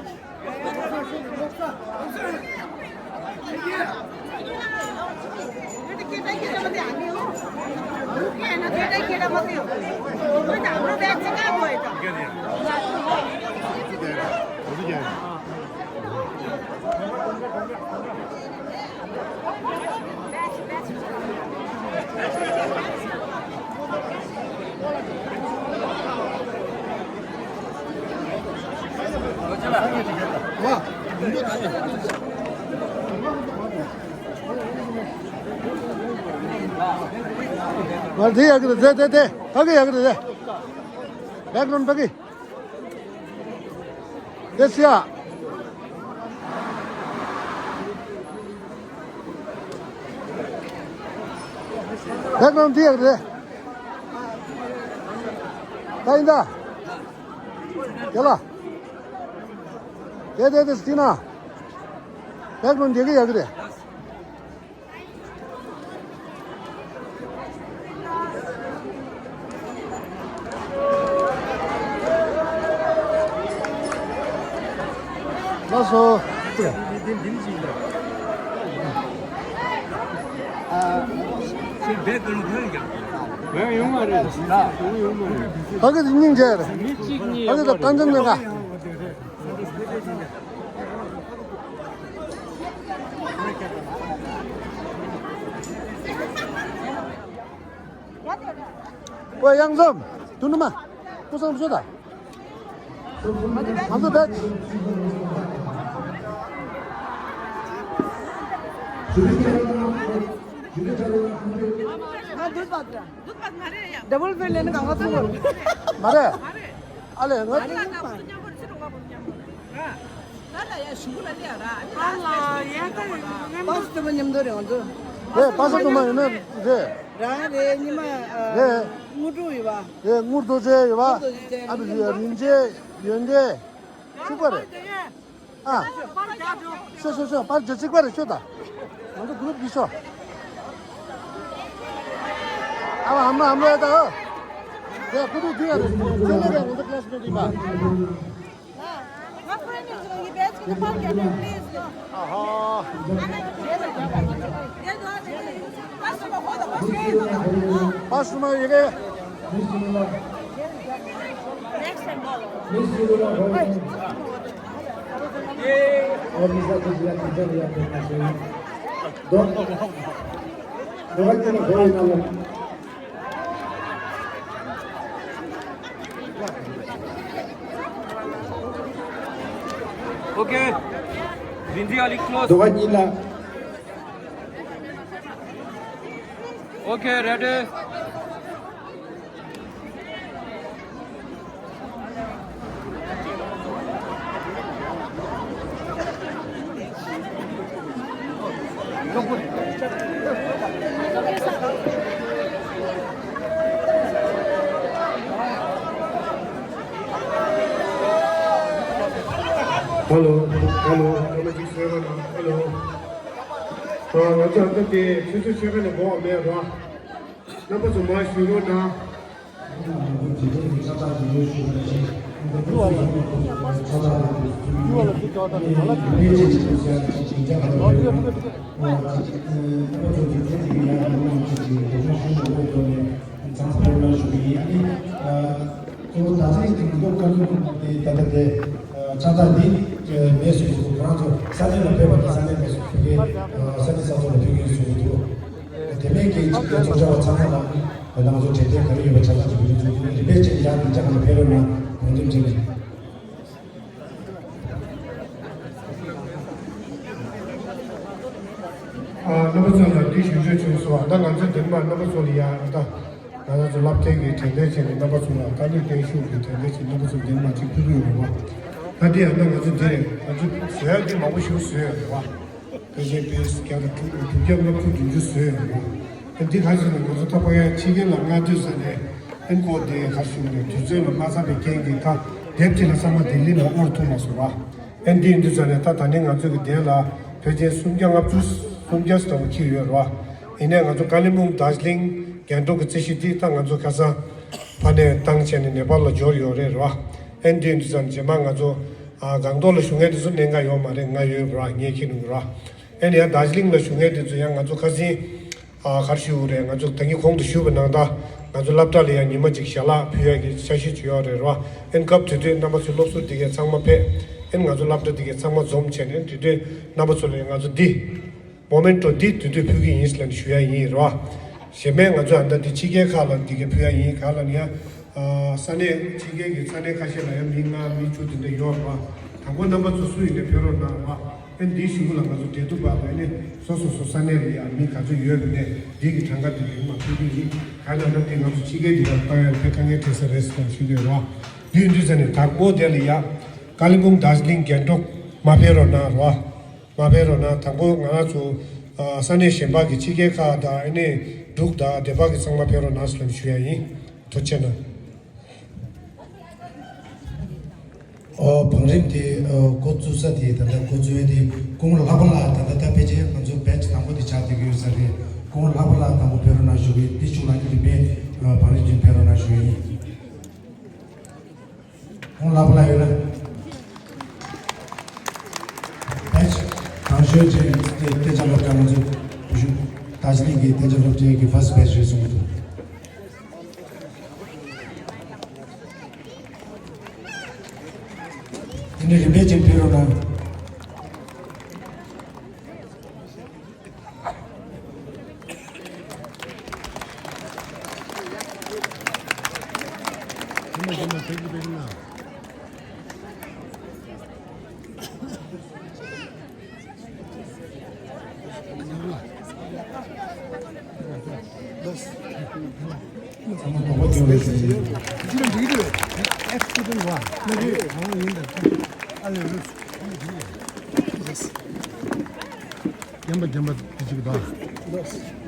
ང་དེ་ཡག་གི་རེད། དེ་དེ་དེ་ཕ་གི་ཡག་གི་རེད། དེ་བྷེག་གྷ་རའུན་ཌི་ཕ་གི། དེ་སི་ཡ། བྷེག་གྷ་རའུན་ཌི་འདི་ཡག་རེད། ད་ཡིན་ད། དེ་ལ། དེ་དེ་དེ་སི་ན། བྷེག་གྷ་རའུན་ཌི་འདི་གི་ཡག་རེད། ལགས་སོ། འདི་འདི་འདི་འདི་འདི་འདི། ཡང་ཡོང་མ་རེད། ཡང་ཡོང་མ་རེད། ཕ་གི་དེ་སྙིང་རྗེ་རེད། མི་གཅིག་གཉིས་ཕ་གི་དང་ཡོང་མ་རེད། ཀྲང་ཅང་ནས་ཀ། ཨོ་གཡང་འཛོམས། དུ་ནུ་མ། སྐུ་གསུམ་བཟོ་དང་། ང་ཚོ་བེད། ང་འདུག་པ་འདྲ། ཌབ་བལ་བེད་ལེན་གང་ག་ཚོ་མ་རེད། ཨ་ལས་ང་། པ་སི་ཏི་མ་མཉམ་དུ་རེད་ང་ཚོ། རེད། པ་སི་ཏི་མ་ཡིན་ན་རེད། རང་རེད། ཉི་མ་རེད། དངུལ་ཕྲུག་ཡོད་པ། རེད། དངུལ་རྡོ་རྗེ་ཡོད་པ། དངུལ་རྡོ་རྗེ་ཨ་བི་རིན་ཆེན་ཡོན་ཏན་གཅིག་པ་རེད། ཨ། ཤོ་ཤོ་ཤོ་པར་རྒྱག་གཅིག་པ་རེད་ཤོ་ད། ང་ཚོ་གུ་རུབ་འདི་ཤོ། ཨ་མ་ཨ་མ་ཨ་མ་ད། རེད། ཁུ་ཐུག་འདི་ཡ་རེད། ཁྱེད་ལས་རེད། ང་ཚོ་ཀི་ལ་སི་མེ་ཊི་ཡིན་པ། Okay. Lindsay, Ali, close. Okay, ready. Hello, hello, hello. ང་ཚོ་ཨ་ད་དེ་ཆུ་ཚོད་ཕྱེད་ཀ་ནས་འགོ་བ་མེད་རོ། རྣམ་པ་ཚོ་མར་བཞུགས་རོགས་གནང་། གཙོ་བོ་ད་ལྟའི་སྟེང་ལོ་བཀའ་བློན་དེ་ད་ལྟ་དེ་ཕྱག་རྟགས་འདི་མེད་སོང་ཟེར་ཁོ་རང་ཚོ་ས་གནས་ལ་ཕེབས་པ་དང་ས་གནས་མེད་སོང་ཟེར་ཁོ་ས་གནས་ས་ཐོག་ལ་ཕེབས་མཁན་སོང་འདུག་དེ་མིན་གྱི་ཚོགས་བཅར་བ་ཚང་མ་ལ་ང་ཚོ་དྲན་རྟེན་ག་རེ་ཡོད་པ་ཆ་ཚང་ཞིག་ཡོད་ཚོད་དེ་ནི་རིམ་པས་ཅན་ཡང་དེ་ཆ་ག་ལ་ཕེབས་རོགས་གནང་། ཡོང་འདེམས་བྱས་ནས། རྣམ་པ་ཚོ་ལ་འདི་ཞུ་རྒྱུ་བྱུང་སོང་། ད་ང་ཚོ་འདི་མ་རྣམ་པ་ཚོ་ལ་ཡ་ད་ང་ཚོ་བསླབ་སྟེགས་ཀྱི་དྲན་རྟེན་བྱས་ནས་རྣམ་པ་ཚོ་ལ་ཏཱ་ལའི་བརྟན་བཞུགས་ཀྱི་དྲན་རྟེན་བྱས་རྣམ་པ་ཚོ་འདི་མ་གཅིག་ཕུལ་གྱི་ཡོད་རེད་བ། ད་འདི་ཡང་ད་ང་ཚོ་འདི་རེད། ང་ཚོ་བཟོ་ཡ་འདི་མང་པོ་ཞིག་བཟོས་ཡོད་རེད་བ། ཕལ་ཆེར་པེ་སི་བརྒྱ་དང་དྲུག་དྲུག་བརྒྱ་ལྔ་བཅུ་བདུན་ཅུ་བཟོས་ཡོད་རེད་བ། ད་འདི་ག་ཞིག་ན་ང་ཚོ་ད་ཕ་ཡ་ཕྱི་རྒྱལ་ལ་མངགས་དུས་ས་ནས་ཨན་ཀོ་འདི་ག་ཞིག་ནས་དུས་ཚོད་ལ་མ་འཚམས་པའི་རྐྱེན་གྱིས་ད་དེབ་ཅིག་ལ་ཚང་མ་ལྡི་ལི་ལ་དབོར་ཐུབ་མ་སོང་བ། ཨན་འདི་ཡིན་དུས་ས་ནས་ད་ད་ནི་ང་ཚོ་གི་དེ་ལ་ཕལ་ཆེར་སུམ་བརྒྱ་ལྔ་བཅུ་སུམ་བརྒྱ་ཙམ་འཁྱེར་ཡོད་རེད་བ། ཡིན་ནའི་ང་ཚོ་ཀ་ལིམ་པོང་དར་ཇི་ལིང་རྒྱང་སྒྲོག་གི་རྩིས་གཞི་འདི་ད་ང་ཚོ་ཁ་སང་ཕ་ནས་བཏང་བྱས་ནས་ནེ་པཱལ་ལ་འབྱོར་ཡོད་རེད་རེད་བ། ཨན་འདི་ཡིན་དུས་ཙང་རྗེས་མ་ང་ཚོ་ཨ་སྒང་ཏོག་ལ་བཞུགས་མཁན་དེ་ཚོ་གནད་འགག་ཡོད་མ་རེད། ང་ཡོད་རེད་བ། ངས་ཁྱེར་འགྲོ་གི་རེད་བ། ཨན་ཡང་དར་ཇི་ལིང་ལ་བཞུགས་མཁན་དེ་ཚོ་ཡང་ང་ཚོ་ཁ་སང་ཨ་ག་རེ་ཞུ་དགོས་རེད། ང་ཚོ་ད་གིན་གོང་དུ་ཞུས་པ་ནང་ལྟར་ང་ཚོ་སློབ་གྲྭ་ལ་ཡང་ཉི་མ་གཅིག་ཞལ་ལག་ཕུལ་ཡག་གི་འཆར་གཞི་བྱས་ཡོད་རེད་རེད་བ། ཨན་སྐབས་དེ་དུས་རྣམ་པ་ཚོ་སློབ་ཟུར་དེ་གས་ཚང་མ་ཕེབས། ཨན་ང་ཚོ་སློབ་གྲྭ་དེ་གས་ཚང་མ་འཛོམས་བྱས་ནས་དེ་དུས་རྣམ་པ་ཚོ་ལ་ཡང་ང་ཚོ་འདི་མོ་མེན་ཊོ་འདི་དེ་དུས་ཕུལ་གྱི་ཡིན་ལབ་ནས་ཞུ་ཡ་ཡིན་རེད་བ། གཞན་པའི་ང་ཚོ་ཨ་ད་འདི་ཕྱི་རྒྱལ་ཁག་ལ་འདི་གས་ཕུལ་ཡ་ཡིན། ག་ལབ་ན་ཡང་ས་གནས་ཕྱི་རྒྱལ་གྱི་ས་གནས་ཁ་ཤས་ལ་ཡང་མི་ལྔ་མི་བཅུ་དེ་འདྲ་ཡོད་རེད་བ། དང་པོ་རྣམ་པ་ཚོ་སུ་ཡིན་ནའི་ཕེབས་རོགས་གནང་རེད་བ། ཨ་འདིའི་གཞུག་གུ་ལ་ང་ཚོ་འབྲེལ་གཏུག་བར་བས་ནས་སོ་སོ་སོ་ས་གནས་ལ་ཡང་མི་ག་ཚོད་ཡོད་པ་ནས་འདི་གི་གྲངས་ཀ་འདི་རིང་མ་ཕུལ་གྱི་ཡིན། ག་ལབ་ན་འདི་ང་ཚོ་ཕྱི་རྒྱལ་འདི་ལ་བཏང་ཡ་དཔེ་དཀའ་ངལ་འཕྲད་ས་རེད་ཟེར་ཞུ་གི་ཡོད་རེད་བ། འདི་ཡིན་དུས་ས་ནས་དང་པོ་དེ་ལ་ཡ་ཀ་ལིམ་པོང་དར་ཇི་ལིང་རྒྱང་སྒྲོག་མ་ཕེབས་རོགས་གནང་རེད་བ། མ་ཕེབས་རོགས་གནང་། དང་པོ་ང་རང་ཚོ་ས་གནས་གཞན་པ་གི་ཕྱི་རྒྱལ་ཁག་དང་ཨ་ནི་འབྲུག་དང་སྡེ་པ་གི་ཚང་མ་ཕེབས་རོགས་གནང་ཟེར་ལབ་ཞུ་ཡ་ཡིན། ཐུགས་རྗེ་ཆེ་གནང་། ཨོ་བང་རིམ་དེ་ཨོ་འགོ་བཙུགས་ས་དེ་ད་ལྟ་འགོ་བཙུགས་ཡ་དེ་སྐུ་ངོ་ལྷག་པ་ལགས་ད་ལྟ་ད་ཕལ་ཆེར་ང་ཚོ་བེ་ཆི་དང་པོ་དེ་ཆགས་བསྡད་ཀྱི་ཡོད་ས་རེད། སྐུ་ངོ་ལྷག་པ་ལགས་དང་པོ་ཕེབས་རོགས་གནང་ཞུ་གི་ཡིན། དེ་ཤུགས་ལ་ཉིད་དུ་མེད་བང་རིམ་དེ་ཕེབས་རོགས་གནང་ཞུ་གི་ཡིན། ཁོང་ལབ་ལ་ཡོད་ན། བེ་ཆི་གང་ཤོད་ཅེས་ཏེ་ཏེ་ཅང་ལབ་ཀྱང་ང་ཚོ་བུ་ཤུ། ད་ དར་ཇི་ལིང་གི་བསྟན་རྒྱས་སློབ་གྲྭའི་གི་ཕར་སི་སི་བེ་ཆི་རེད་གསུང་གི་འདུག་དེ་ནས་རིམ་པས་ཀྱིས་ཕེབས་རོགས་གནང་། རྒན་པ་རྒན་པ་དེ་གཅིག་དང་།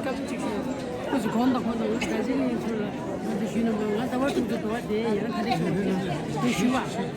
སྐབས་གཅིག་ཁོ་ཚོ་གོང་དང་གོང་དང་ང་ཚོ་ཞུས་ན་ང་ཟླ་བ་དྲུག་ཏུ་འགྲོ་བ་དེ་ཡང་ག་རེ་ཞུ་དགོས་ཞུ་བ།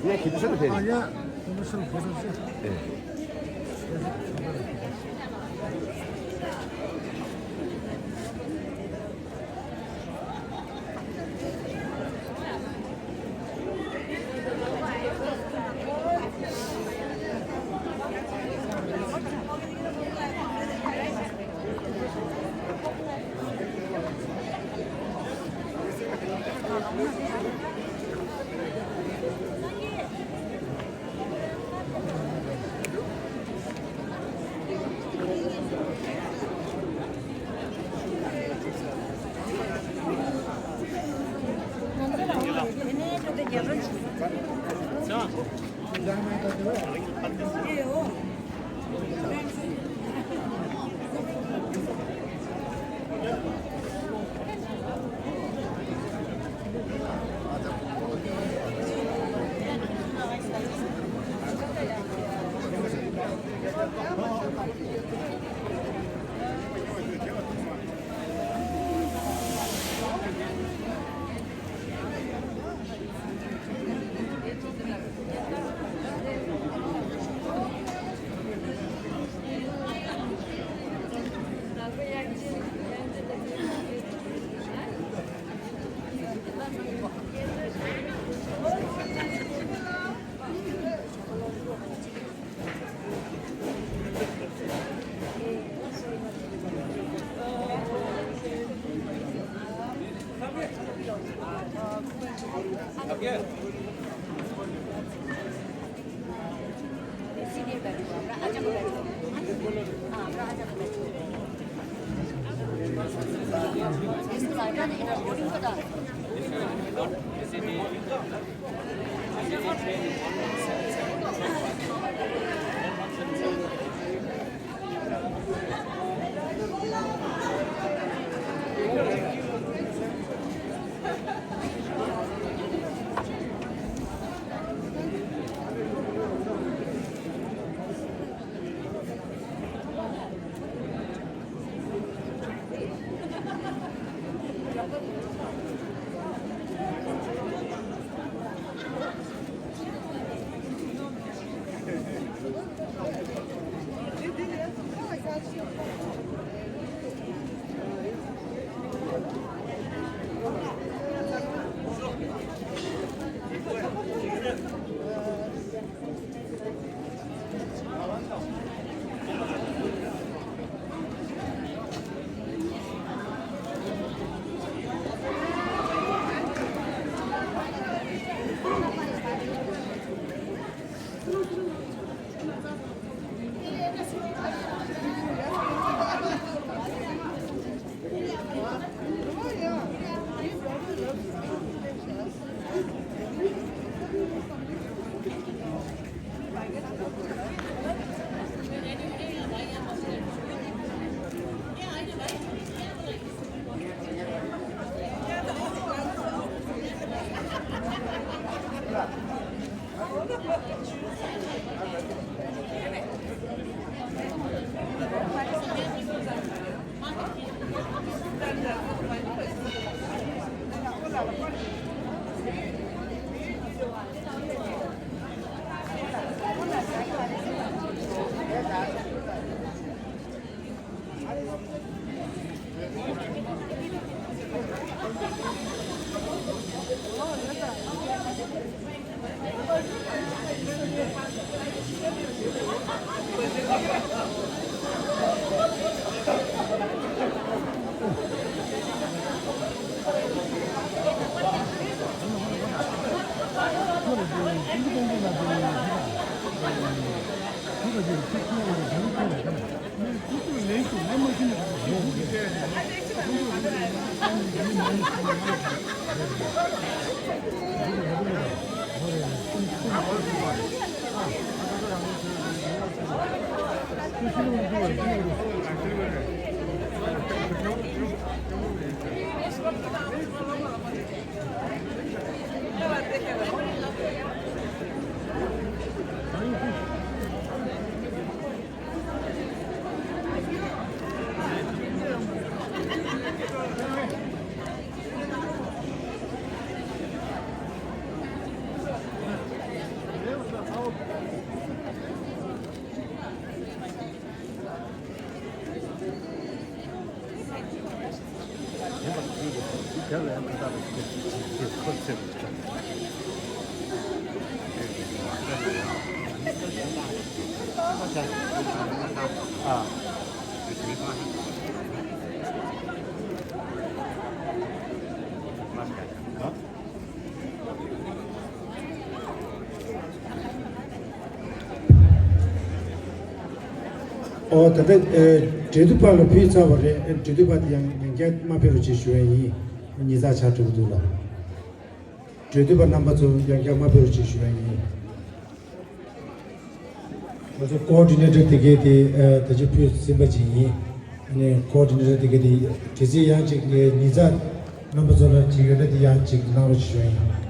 ངས་ཁྱེད་ཚོ་ལ་ཕེབས། ཨ་ཡ། ཁོང་ཚོ་ཕོ་ཚོ་ཚོ། ཨེ། ཨོ་ད་ལྟ་ཨེ་འབྲེལ་མཐུད་པ་ལ་ཕུལ་ཚར་བ་རེད། ཨེ་འབྲེལ་མཐུད་པ་དེ་ཡང་ཡང་བསྐྱར་མ་ཕེབས་རོགས་ཅེས་ཞུ་ཡ་ཡིན། ཉིན་ཚགས་ཆགས་འགྲོ་གི་འདུག་ལ། འབྲེལ་མཐུད་པ་རྣམ་པ་ཚོ་ཡང་བསྐྱར་མ་ཕེབས་རོགས་ཅེས་ཞུ་ཡ་ཡིན། ང་ཚོ་ཀོ་ཨོ་ཌི་ནེ་ཊར་དེ་གའི་དེ་ཨ་ད་ཅི་ཕུལ་ཟིན་པ་ཅིག་ཡིན། ཨ་ནི་ཀོ་ཨོ་ཌི་ནེ་ཊར་དེ་གའི་དེ་དེ་ཚེ་ཡང་ཅིག་ངའི་ཉིན་ཚགས་རྣམ་པ་ཚོ་ལ་ཅིག་ཡོད་ན་དེ་ཡང་ཅིག་གནང་རོགས་ཞུ་ཡ་ཡིན།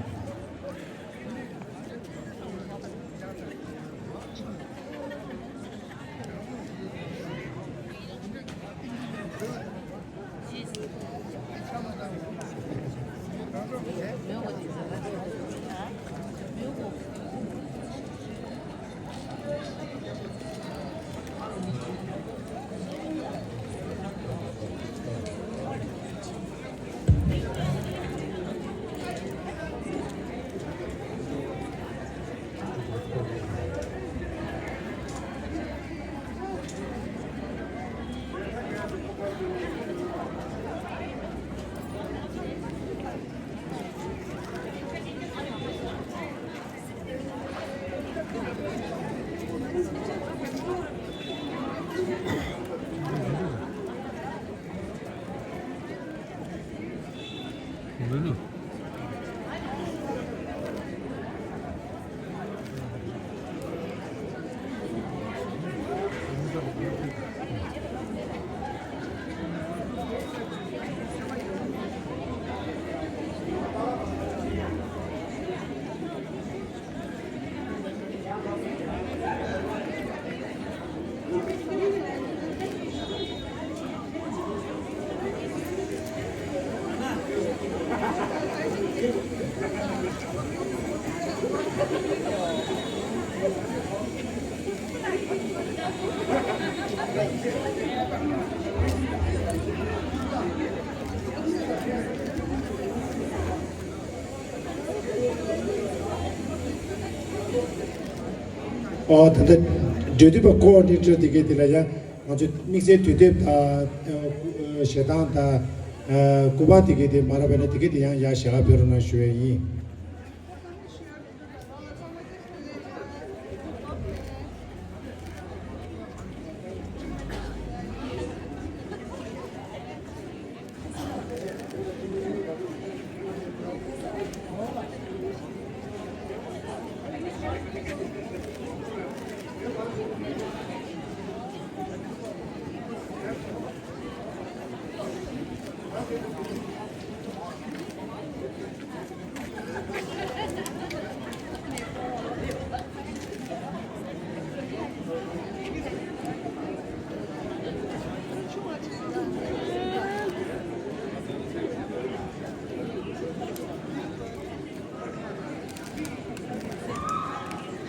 ཨོ་ད་ལྟ་འབྲེལ་མཐུད་པ་ཀོ་ཨོ་ཌི་ནེ་ཊར་དེ་གའི་དེ་ལ་ཡང་ང་ཚོ་དམིགས་བསལ་དུས་དེབ་དང་ཞལ་ཐང་དང་སྐུ་པར་དེ་གའི་དེ་མ་རག་པ་ཡིན་ན་དེ་གའི་དེ་ཡང་ཡར་ཞལ་ཁ་ཕུལ་རོགས་གནང་ཞུ་ཡ་ཡིན།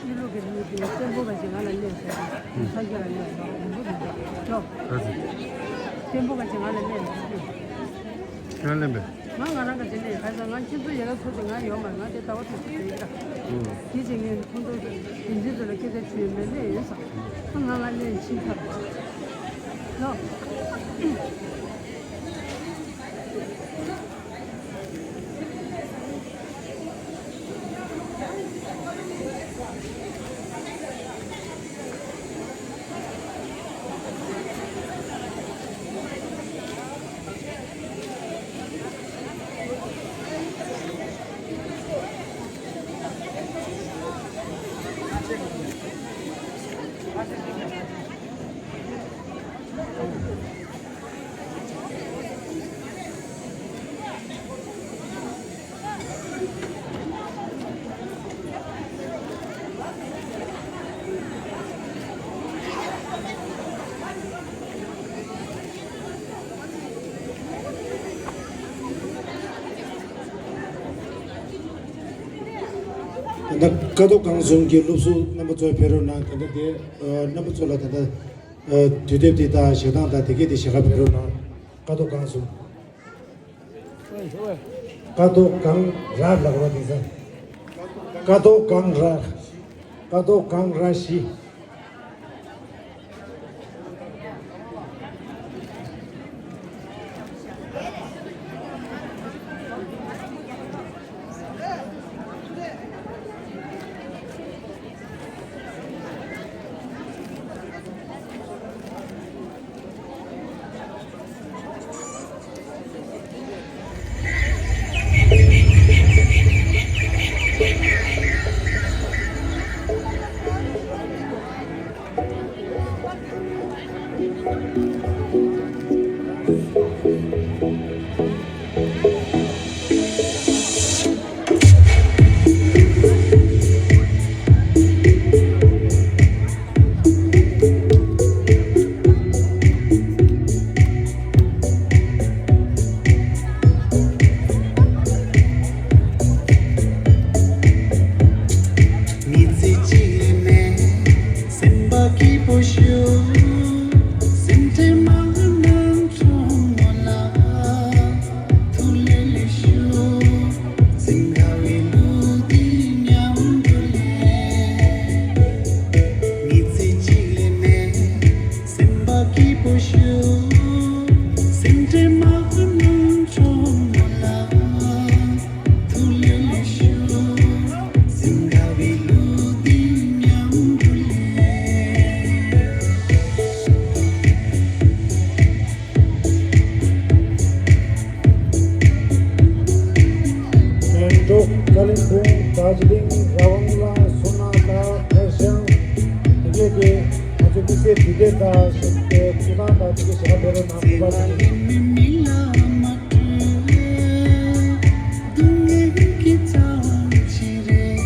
ཕྱི་ལོགས་ཀྱི་མི་དེ་བཙན་པོ་བ་ཞིག་ང་ལ་སླེབས་སོང་། ས་སྐྱ་ལ་སླེབས་སོང་། མི་འདུག་མི་འདུག་ལོ། ག་ཚོད། བཙན་པོ་བ་ཞིག་ང་ལ་སླེབས་སོང་། ཁྱོད་སླེབས་པས། ང་ང་རང་ག་དེ་ནས་ཁ་སང་ང་ཁྱེད་ཚོ་ཡ་ལ་ཚོ་དེ་ང་ཡོད་མ་རེད། ང་དེ་ཟླ་བ་དྲུག་ཅུ་ཡིན་ད། ཨུ། དེ་བྱས་ངས་ཁོང་ཚོ་དེ་འཛིན་ཚོ་ལ་སྐད་ཆ་བྱུས་མེད་ལས་ཡོད་ས། ང་ང་ལ་ལན་ཕྱིན་ཚར་བ། ལོ། ད་ལྟ་ཀ་རྡོ་རྐང་གསུམ་གྱི་སློབ་ཟུར་རྣམ་པ་ཚོ་ཕེབས་རོགས་གནང་། ད་ལྟ་དེ་རྣམ་པ་ཚོ་ལ་ད་ལྟ་དུས་དེབ་དེ་དང་ཞལ་ཐང་དང་དེ་གས་དེ་ཞལ་ཁ་ཕེབས་རོགས་གནང་། ཀ་རྡོ་རྐང་གསུམ། ཀ་རྡོ་རྐང་ར་ལག་པ་དེ་ས། ཀ་རྡོ་རྐང་ར། ཀ་རྡོ་རྐང་ར་བཞི། མི་ཚེ་གཅིག་ལས་མེད། སེམས་པ་སྐྱིད་པོ་ཞུ། སེམས་ཁྲལ་མ་གནང་གྲོགས་མོ་ལགས། ཐུགས་ལེ་ལེ་ཞུ། སེམས་དགའ་བའི་གླུ་འདི་མཉམ་དུ་ལེན། མི་ཚེ་གཅིག་ལས་མེད། སེམས་པ་སྐྱིད་པོ་ཞུ། སེམས་ཁྲལ་མ་གནང་གྲོགས་མོ་ལགས། ཐུགས་ལེ་ལེ་ཞུ། སེམས་དགའ་བའི་གླུ་འདི་མཉམ་དུ་ལེན། མལ་གྲོ། ཀ་ལིམ་པོང་། རྡོ་རྗེ་གླིང་། ར་ཝང་ལ། སོ་ན་ད། ཁར་ཤང་། དེ་གས་དེ་ང་ཚོ་དམིགས་བསལ་དུས་དེབ་དང་ཞིག་སྐུ་ཐང་དང་དེ་གས་ཞེ་དྲག་འབད་རོགས་གནང་། གུས་པ་ཞུ། སྡུག་བསྔལ་གྱི་རྩ་བ་ཅི་རེད།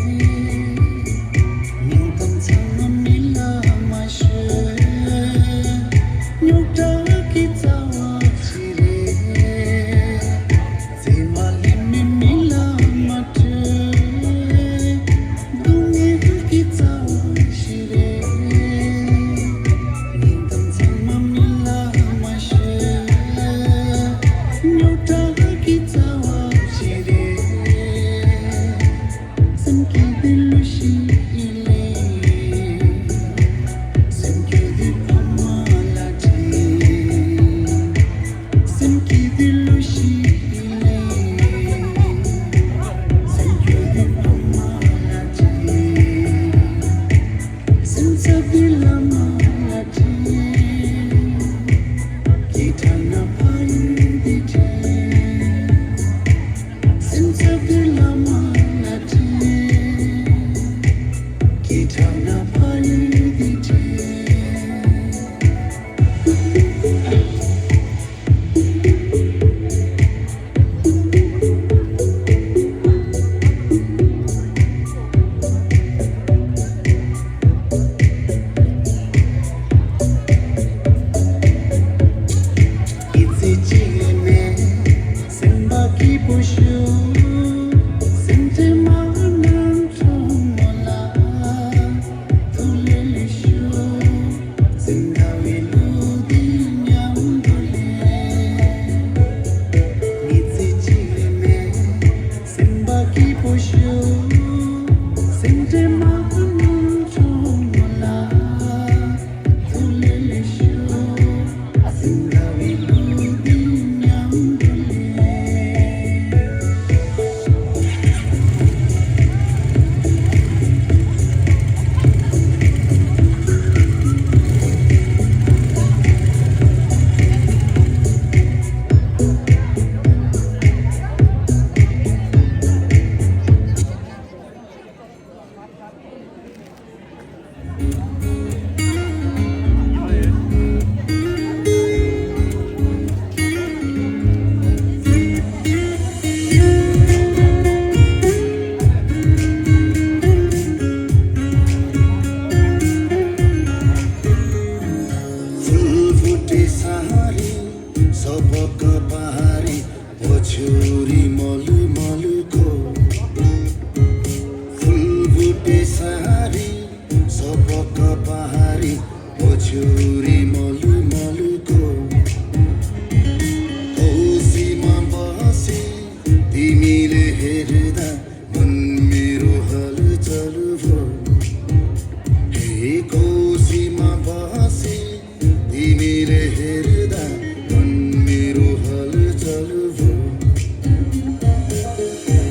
སྙིང་གཏམ་ཚང་མ་མི་ལ་མ་ཤོད། རྙོག་དྲ་གི་རྩ་བ་ཅི་རེད། བརྩེ་བ་ལྷད་མེད་མི་ལ་མ་སྤྲོད། སྡུག་བསྔལ་གྱི་རྩ་བ་ཅི་རེད། སྙིང་གཏམ་ཚང་མ་མི་ལ་མ་ཤོད། चोरी मालु मालुको औँसीमा बसी तिमीले हेर्दा मन मेरो हलचल भो। हे औँसीमा बसी तिमीले हेर्दा मन मेरो हलचल भो।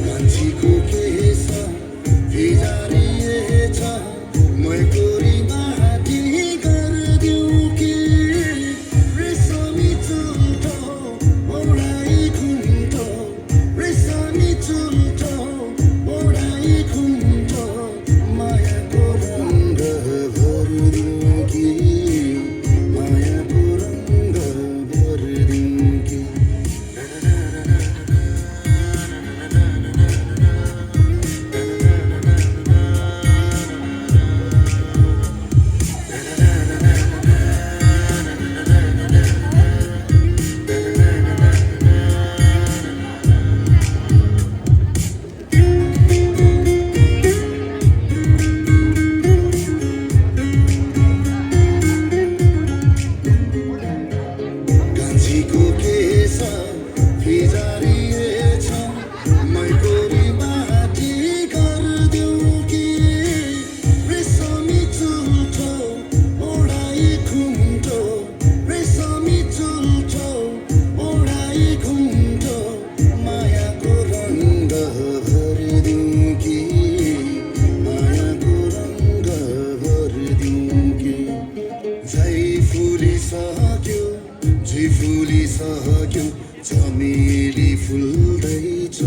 कान्छीको के छ फिजारिएछ, मैकोरी माटी गरिदिउँ कि? रेशमी चुल्ठो ओढाई खुम्ठो, रेशमी चुल्ठो ओढाई खुम्ठो, मायाको रङ्ग भरिदिउँ कि? मायाको रङ्ग भरिदिउँ कि? कान्छीको के छ फिजारिएछ, मैकोरी माटी गरिदिउँ कि? रेशमी चुल्ठो ओढाई खुम्ठो, रेशमी चुल्ठो ओढाई खुम्ठो, मायाको रङ्ग भरिदिउँ कि? मायाको रङ्ग भरिदिउँ कि? झै फुलिसक्यो, झै फुलिसक्यो, चमेली फुल्दैछ।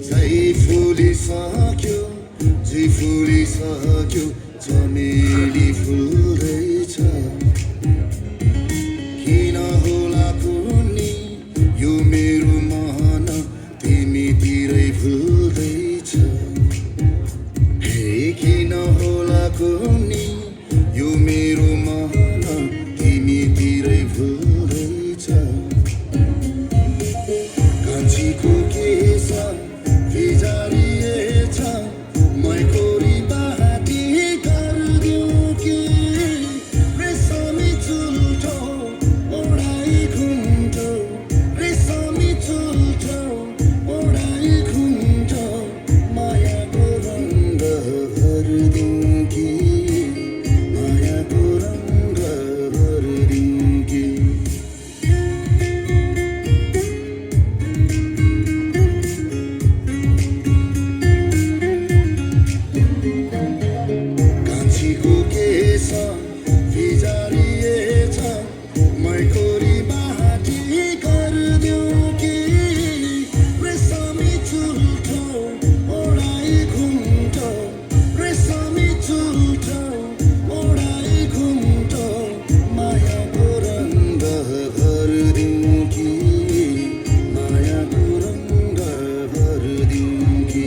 झै फुलिसक्यो, झै फुलिसक्यो, चमेली फुल्दैछ। किन होला कुन्नी यो मेरो मन तिमीतिरै भुल्दैछ? हे किन होला कुन्नी यो मेरो मन तिमीतिरै भुल्दैछ? कान्छीको के छ फिजारिएछ, मैकोरी माटी गरिदिउँ कि? रेशमी चुल्ठो ओढाई खुम्ठो, रेशमी चुल्ठो ओढाई खुम्ठो, मायाको रङ्ग भरिदिउँ कि? मायाको रङ्ग भरिदिउँ कि? कान्छीको के छ फिजारिएछ, मैकोरी माटी गरिदिउँ कि? रेशमी चुल्ठो ओढाई खुम्ठो, रेशमी चुल्ठो ओढाई खुम्ठो, मायाको रङ्ग भरिदिउँ कि? मायाको रङ्ग भरिदिउँ कि?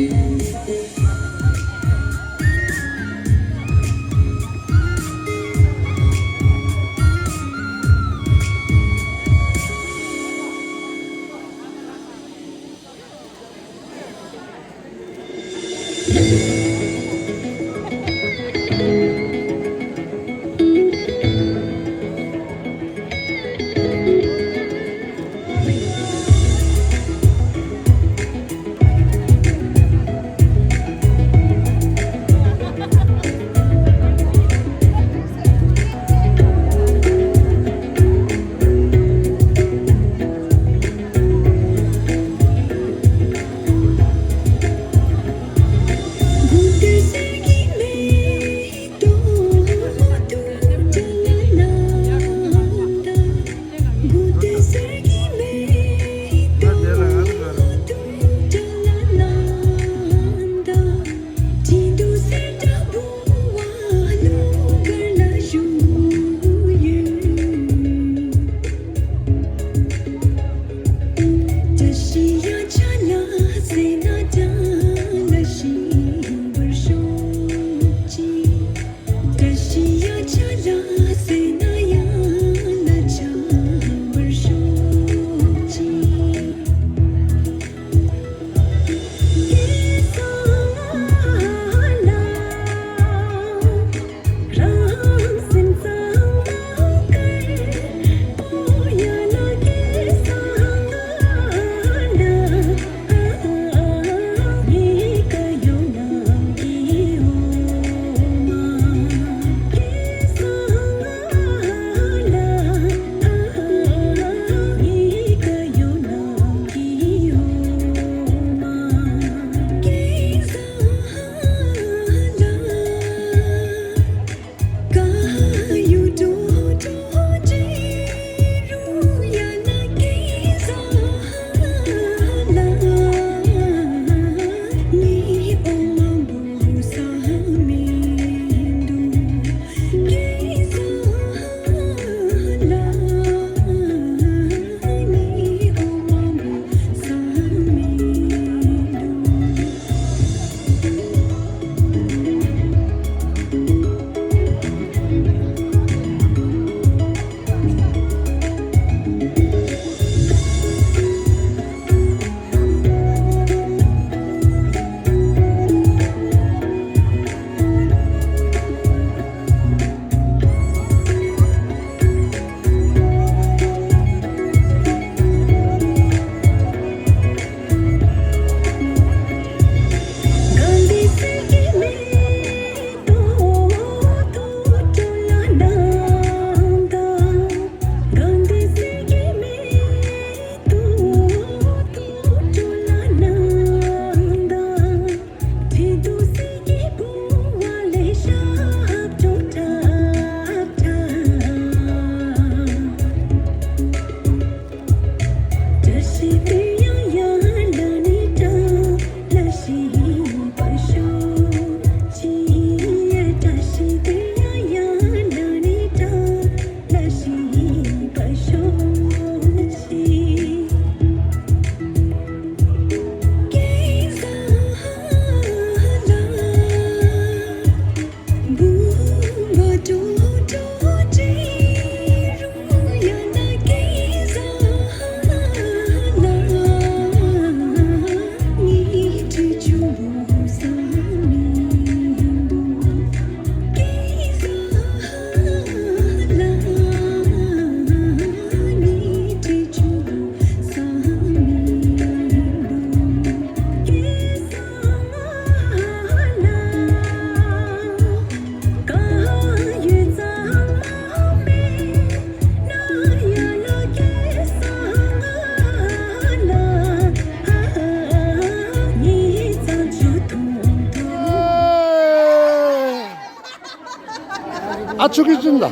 ཨ་ཆོ་གི་ཙུམ་ད།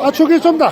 ཨ་ཆོ་གི་ཙུམ་ད།